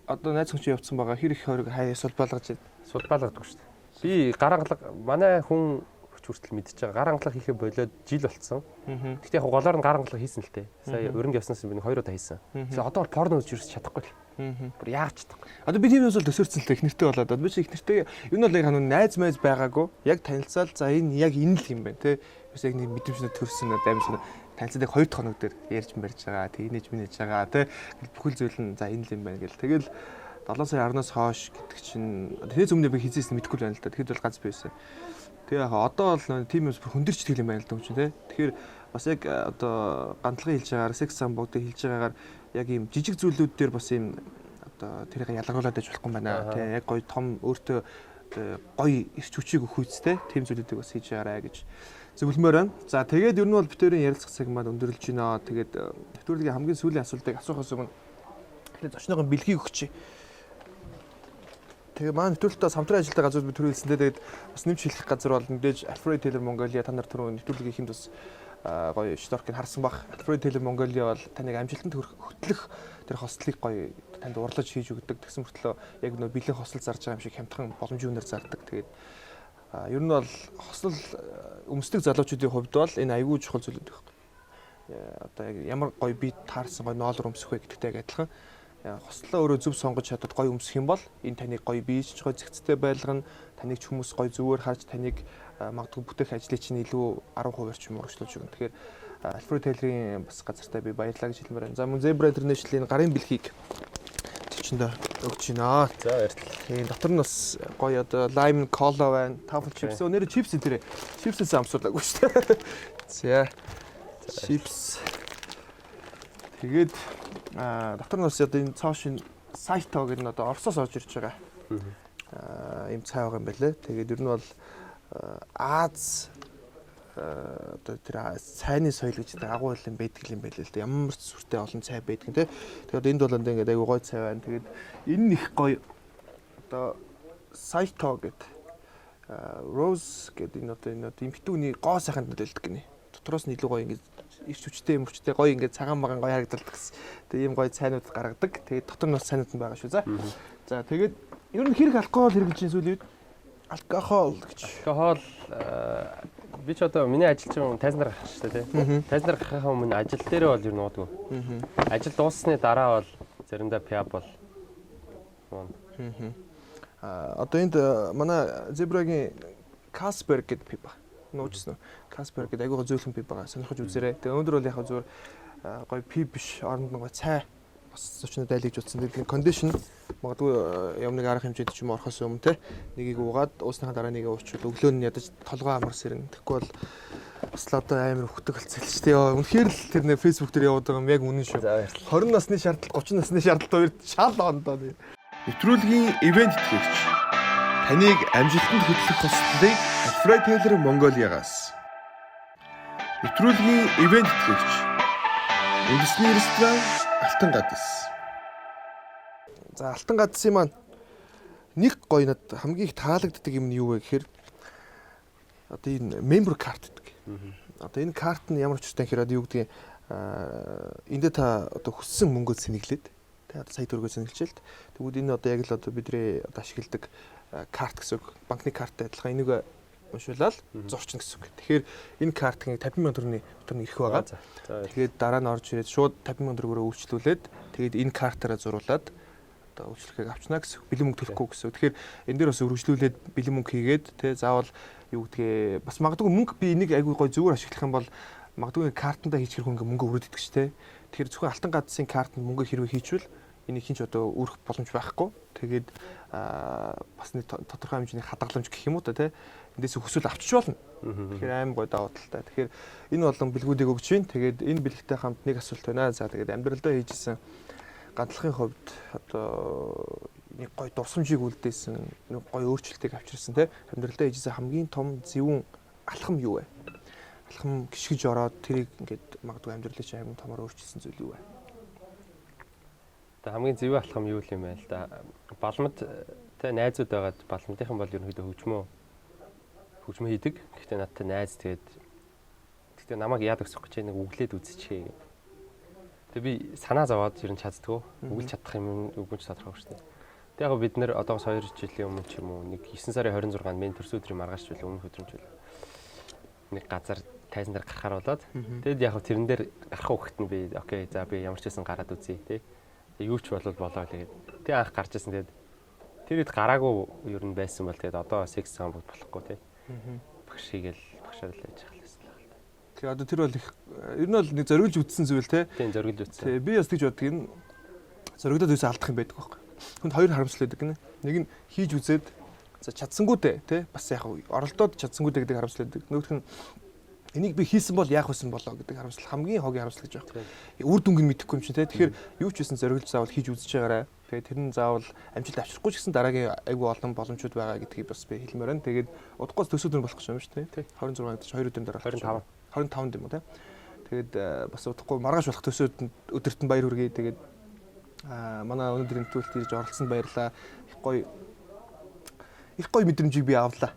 одоо найз хүн чинь явцсан байгаа хэр их хориг хаяа сулбаалгаж байна. Сулбаалгадаг шүү дээ. Би гар хангалаа манай хүн хүч хүртэл мэдчихэж байгаа. Гар хангалаа хийхээ болоод жил болцсон. Гэхдээ яг голоор нь гар хангалаа хийсэн л дээ. Сая өрөнгө явснаас би 2 удаа хийсэн. Тэгэхээр одоо бол порно үзэж ерөөс чадахгүй л. Бүр яагаад чадахгүй. Одоо би тийм юмс бол төсөөрсөн л дээ их нэртэй болоод. Би чи их нэртэй ер нь бол яг хануу найз майз байгаагүй. Яг танилцаал за энэ яг энэ л юм байна те. Бас яг нэг мэдрэмжнүүд төрсөн аим шиг танилцаад яг 2 дахь хоног дээр ярьж барьж байгаа. Тэгнэж минэж байгаа те. Бүхэл зүйл нь за энэ л юм байна гэл. Тэгэл 7 сарын 10-наас хойш гэдэг чинь тэрээс өмнө би хизээс мэдэхгүй л байна л да. Тэгэхэд бол ганц байсан. Тэгээ яг одоо бол тийм юмс бүр хөндөрч тэгэл юм байна л да юм чинь те. Тэгэхээр бас яг одоо гантлагын хэлж байгаагаар секс самбуудыг хэлж байгаагаар яг ийм жижиг зүйлүүд дээр бас ийм одоо тэрийг ялгаруулад байж болохгүй юм байна. Тэ яг гоё том өөртөө гоё эрч хүчийг өгөх үстэй тийм зүйлүүдийг бас хийж байгаарай гэж зөвлөмөр байна. За тэгээд ер нь бол битэрийн ярилцах цаг маань өндөрлөж байна. Тэгээд нэвтрүүлгийн хамгийн сүүлийн асуултыг асуухаас өмнө эхлээд зочныгоо бэлгийг өгчээ. Тэгээ маань нэвтрүүлэгтээ самтран ажилтаа газар би түрүүлсэн дээ. Тэгээд бас нэмж хэлэх газар бол мэдээж Alfred Taylor Mongolia та нар түрүү нэвтрүүлгийн ихэнд бас гоё шторкийг харсан бах. Alfred Taylor Mongolia бол таныг амжилтанд хөтлөх тэр хослыг гоё танд урлаж хийж өгдөг. Тэгсэн мөртлөө яг нөө бэлэн хослол зарж байгаа юм шиг хямдхан боломжийн үнээр зардаг. Тэгээд ер нь бол хослол өмсдөг залуучуудын хувьд бол энэ айгүй чухал зүйл байдаг. Одоо яг ямар гоё би таарсан гоё ноолор өмсөх вэ гэдэгтэй яг адилхан. Хослолоо өөрөө зөв сонгож чадвал гоё өмсөх юм бол энэ таныг гоё биеж гоё зэгцтэй байлгана. Таныг ч хүмүүс гоё зүгээр харж таныг магадгүй бүтээх ажлыг чинь илүү 10% ч юм урагшлуулж өгнө. Тэгэхээр Alfred Taylor-ийн бас газартай би баярлалаа гэж хэлмээр байна. За мөн Zebra International-ийн гарын бэлгийг зочиндоо өгч байна. За баярлалаа. Тийм дотор нь бас гоё одоо lime cola байна. Truffle chips. Нэр chips энэ тэрэ. Chips-ээс амсуулаагүй шүү дээ. За. Chips. Тэгээд дотор нь бас одоо энэ цоо шин Saito гэдэг нь одоо Оросоос орж ирж байгаа. Ийм цай байгаа юм байна лээ. Тэгээд ер нь бол Аз одоо тэр цайны соёл гэж гэдэг агуу юм байдаг юм байл л дээ. Ямар ч сүртэй олон цай байдаг юм те. Тэгээд энд бол ингээд айгуу гоё цай байна. Тэгээд энэ нь их гоё одоо Saito гэдэг Rose гэдэг энэ одоо энэ эмхтүүний гоо сайханд нөлөөлдөг гинэ. Дотроос нь илүү гоё ингээд ирч хүчтэй мөчтэй гоё ингээд цагаан магаан гоё харагдалдаг гэсэн. Тэгээд ийм гоё цайнууд гаргадаг. Тэгээд дотор нь бас цайнууд нь байгаа шүү. За. За тэгээд ер нь хэрэг алкогол хэрэглэж чинь сүүлийн үед алкогол гэж. Алкогол би ч одоо миний ажил чинь тайзнаар гарах шүү дээ тий. Тайзнаар гарахын өмнө ажил дээрээ бол ер нь уудгүй. Ажил дууссаны дараа бол заримдаа пиаб бол уuna. Одоо энд манай Zebra-гийн Carlsberg гэдэг пиво нуужсан уу? Carlsberg гэдэг айгуугаа зөөлхөн пиво байгаа. Сонирхож үзээрэй. Тэгээ өндөр бол яг зүгээр гоё пиво биш, оронд нь гоё цай бас зочнод айлгж утсан. Тэгээд кондишн магадгүй юм нэг арга хэмжээнд ч юм орохоос өмнө те нэгийг уугаад уусныхаа дараа нэгийг уучвал өглөө нь ядаж толгой амар сэрнэ. Тэгэхгүй бол бас л одоо амар хөхтөг болцсон л ч тий. Үнэхээр л тэр нэг Facebook дээр яваад байгаа юм яг үнэн шүү. 20 насны шаардлага 30 насны шаардлага хоёр шал ондоо. Нэвтрүүлгийн ивент тэтгэгч таныг амжилтанд хөтлөх хослолыг Alfred Taylor Mongolia-гаас. Нэвтрүүлгийн ивент тэтгэгч үндэсний ресторан Алтан Гадас. За, Алтан гадсын маань нэг гоё над хамгийн их таалагддаг юм нь юу вэ гэхээр одоо энэ member card гэдэг. Одоо энэ карт нь ямар учиртай гэхээр одоо юу гэдгийг, эндээ та одоо хүссэн мөнгөө сэнэглээд, тэ, одоо сая төгрөгөө сэнэглэжээ л. Тэгвэл энэ одоо яг л одоо бидний одоо ашигладаг карт гэсэн үг. Банкны карттай адилхан энийг уншуулаад зурчна гэсэн үг. Тэгэхээр энэ карт ингээ 50 сая төгрөгийн дотор нь ирэх байгаа. Тэгээд дараа нь орж ирээд шууд 50 сая төгрөгөөрөө үйлчлүүлээд, тэгээд энэ картаараа зуруулад одоо үйлчлэгийг авчна гэсэн үг. Бэлэн мөнгө төлөхгүй гэсэн үг. Тэгэхээр энэ дээр бас өргөжлүүлээд бэлэн мөнгө хийгээд, тэ, заавал юу гэдгээ бас магадгүй мөнгө би энийг айгүй гой зүгээр ашиглах юм бол магадгүй картандаа хийчих хэрэг ингээ мөнгө өрөөд идэх ч тэ. Тэгэхээр зөвхөн Алтан гадсын картанд мөнгө хэрвээ хийчихвэл энийг хинч одоо өрөх боломж байхгүй. Тэгээд бас нэг тодорхой хэмжээний хадгаламж гэх юм уу та, тэ. Эндээс хүсвэл авчиж болно. Тэгэхээр аим гой давуу талтай. Тэгэхээр энэ болон бэлгүүдийг өгч байна. Тэгээд энэ бэлгтэй хамт нэг асуулт байна. За, тэгээд амьдралдаа хийжсэн гандлахын хувьд одоо нэг гой дурсамжийг үлдээсэн, нэг гой өөрчлөлтийг авчирсан, те, амьдралдаа хийжсэн хамгийн том зөвүүн алхам юу вэ? Алхам гიშгэж ороод тэрийг ингээд магадгүй амьдралын чинь хамгийн томор өөрчилсөн зүйл юу вэ? Одоо хамгийн зөв алхам юу юм бэ л да. Балмад тэ найзууд байгаад балмадынхан бол ерөнхийдөө хөгжмөө хийдэг. Гэхдээ надтай найз тэгээд гэхдээ намайг яадаг сох гэж нэг өглөөд үзчихье гэх. Тэгээ би санаа зовоод ер нь чаддгүй. Өглөж чадах юм үгүй ч тодорхой шүү дээ. Тэг яг бид нэр одоогоос 2 жилийн өмнө ч юм уу, нэг 9 сарын 26-нд миний төрсөн өдрийн маргааш ч үлээ, өмнөх өдөр ч үлээ. Нэг газар тайзан дээр гарахаар болоод тэгэд яг тэрэн дээр гарах үхэт нь би okay, за, би ямар ч байсан гараад үзье тий. Тэг юу ч болвол болоо л тэгээд. Тэг анх гарч ирсэн, тэгээд тэр үед гараагүй ер нь байсан бол тэгээд одоо секс сан бүгд болохгүй тий. Багш хийгээл багшаар л байж байгаа л байсан л та. Тэгээ одоо тэр бол их ер нь бол нэг зориглож үтсэн зүйл те. Тийм, зориглож үтсэн. Тий, би бас тэгж боддог. Энэ зориглоод үсэн алдах юм байдаг байхгүй. Хүнд хоёр харамсал байдаг гинэ. Нэг нь хийж үзээд за чадсангүй дээ тий. Бас яг оролдоод чадсангүй дээ гэдэг харамсал байдаг. Нөгөөх нь энийг би хийсэн бол яах вэ болоо гэдэг харамсал хамгийн хогийн харамсал гэж байна. Үр дүнг нь мэдэхгүй юм чинь тий. Тэгэхээр юу ч байсан зориглож заавал хийж үзэж байгаарай. Тэгээд тэр нь заавал амжилт авчрахгүй ч гэсэн дараагийн айгүй олон боломжууд байгаа гэдгийг бас би хэлмээр байна. Тэгээд удахгүй төсөө өдөр болох гэж юм шүү тий. 26 гэдэг чинь 2 өдрийн дараа. 25. 25-нд юм уу тий. Тэгээд бас удахгүй маргааш болох төсөө өдөрт нь баяр хүргэе. Тэгээд манай өнөөдрийн нэвтрүүлэлт ирж оролцсонд баярлалаа. Их гоё мэдрэмжийг би авлаа.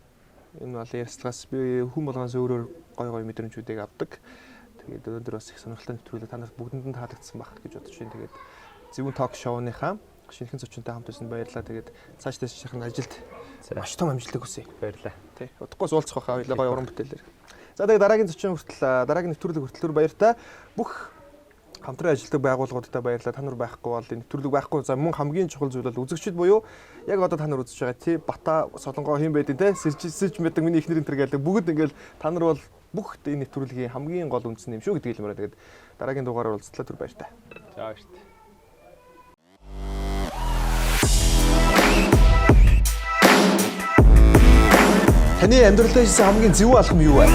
Энэ бол ярилцлагаас би хүн болгоноос өөрөөр гоё гоё мэдрэмжүүдийг авдаг. Тэгээд өнөөдөр бас их сонирхолтой нэвтрүүлэг та нарт бүгдэнд нь таалагдсан байх гэж бодож байна. Тэгээд Зөвүүн talk show-ныхаа шинэхэн зочинтой хамт байсан баярлалаа. Тэгээд цааш дэшийн ажилд маш том амжилтыг хүсье. Баярлалаа. Тий. Удахгүй уулзах байхаа, хоёлаа гоё уран бүтээлээр. За, тэгээд дараагийн зочин хүртэл, дараагийн нэвтрүүлэг хүртэл баяртай. Бүх хамтран ажилладаг байгууллагуудад баярлалаа. Та нар байхгүй бол энэ нэвтрүүлэг байхгүй. За, мөн хамгийн чухал зүйл бол үзэгчид буюу яг одоо та нар үзэж байгаа тий Бата Солонгоо хэн байдیں те, сэрж сэрж мэддэг миний эхнэр энэ төр гэлээ бүгд ингээл та нар бол бүх энэ нэвтрүүлгийн хамгийн гол үндсэн юм шүү гэдгийг хэлмээр. Тэгээд дараагийн дугаараар уулзтлаа, түр баяртай. За, баяртай. Таны амьдралдаа хийсэн хамгийн зөв алхам юу вэ?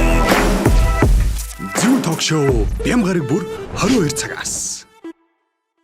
Зөв talk show Бям гараг бүр 22 цагаас.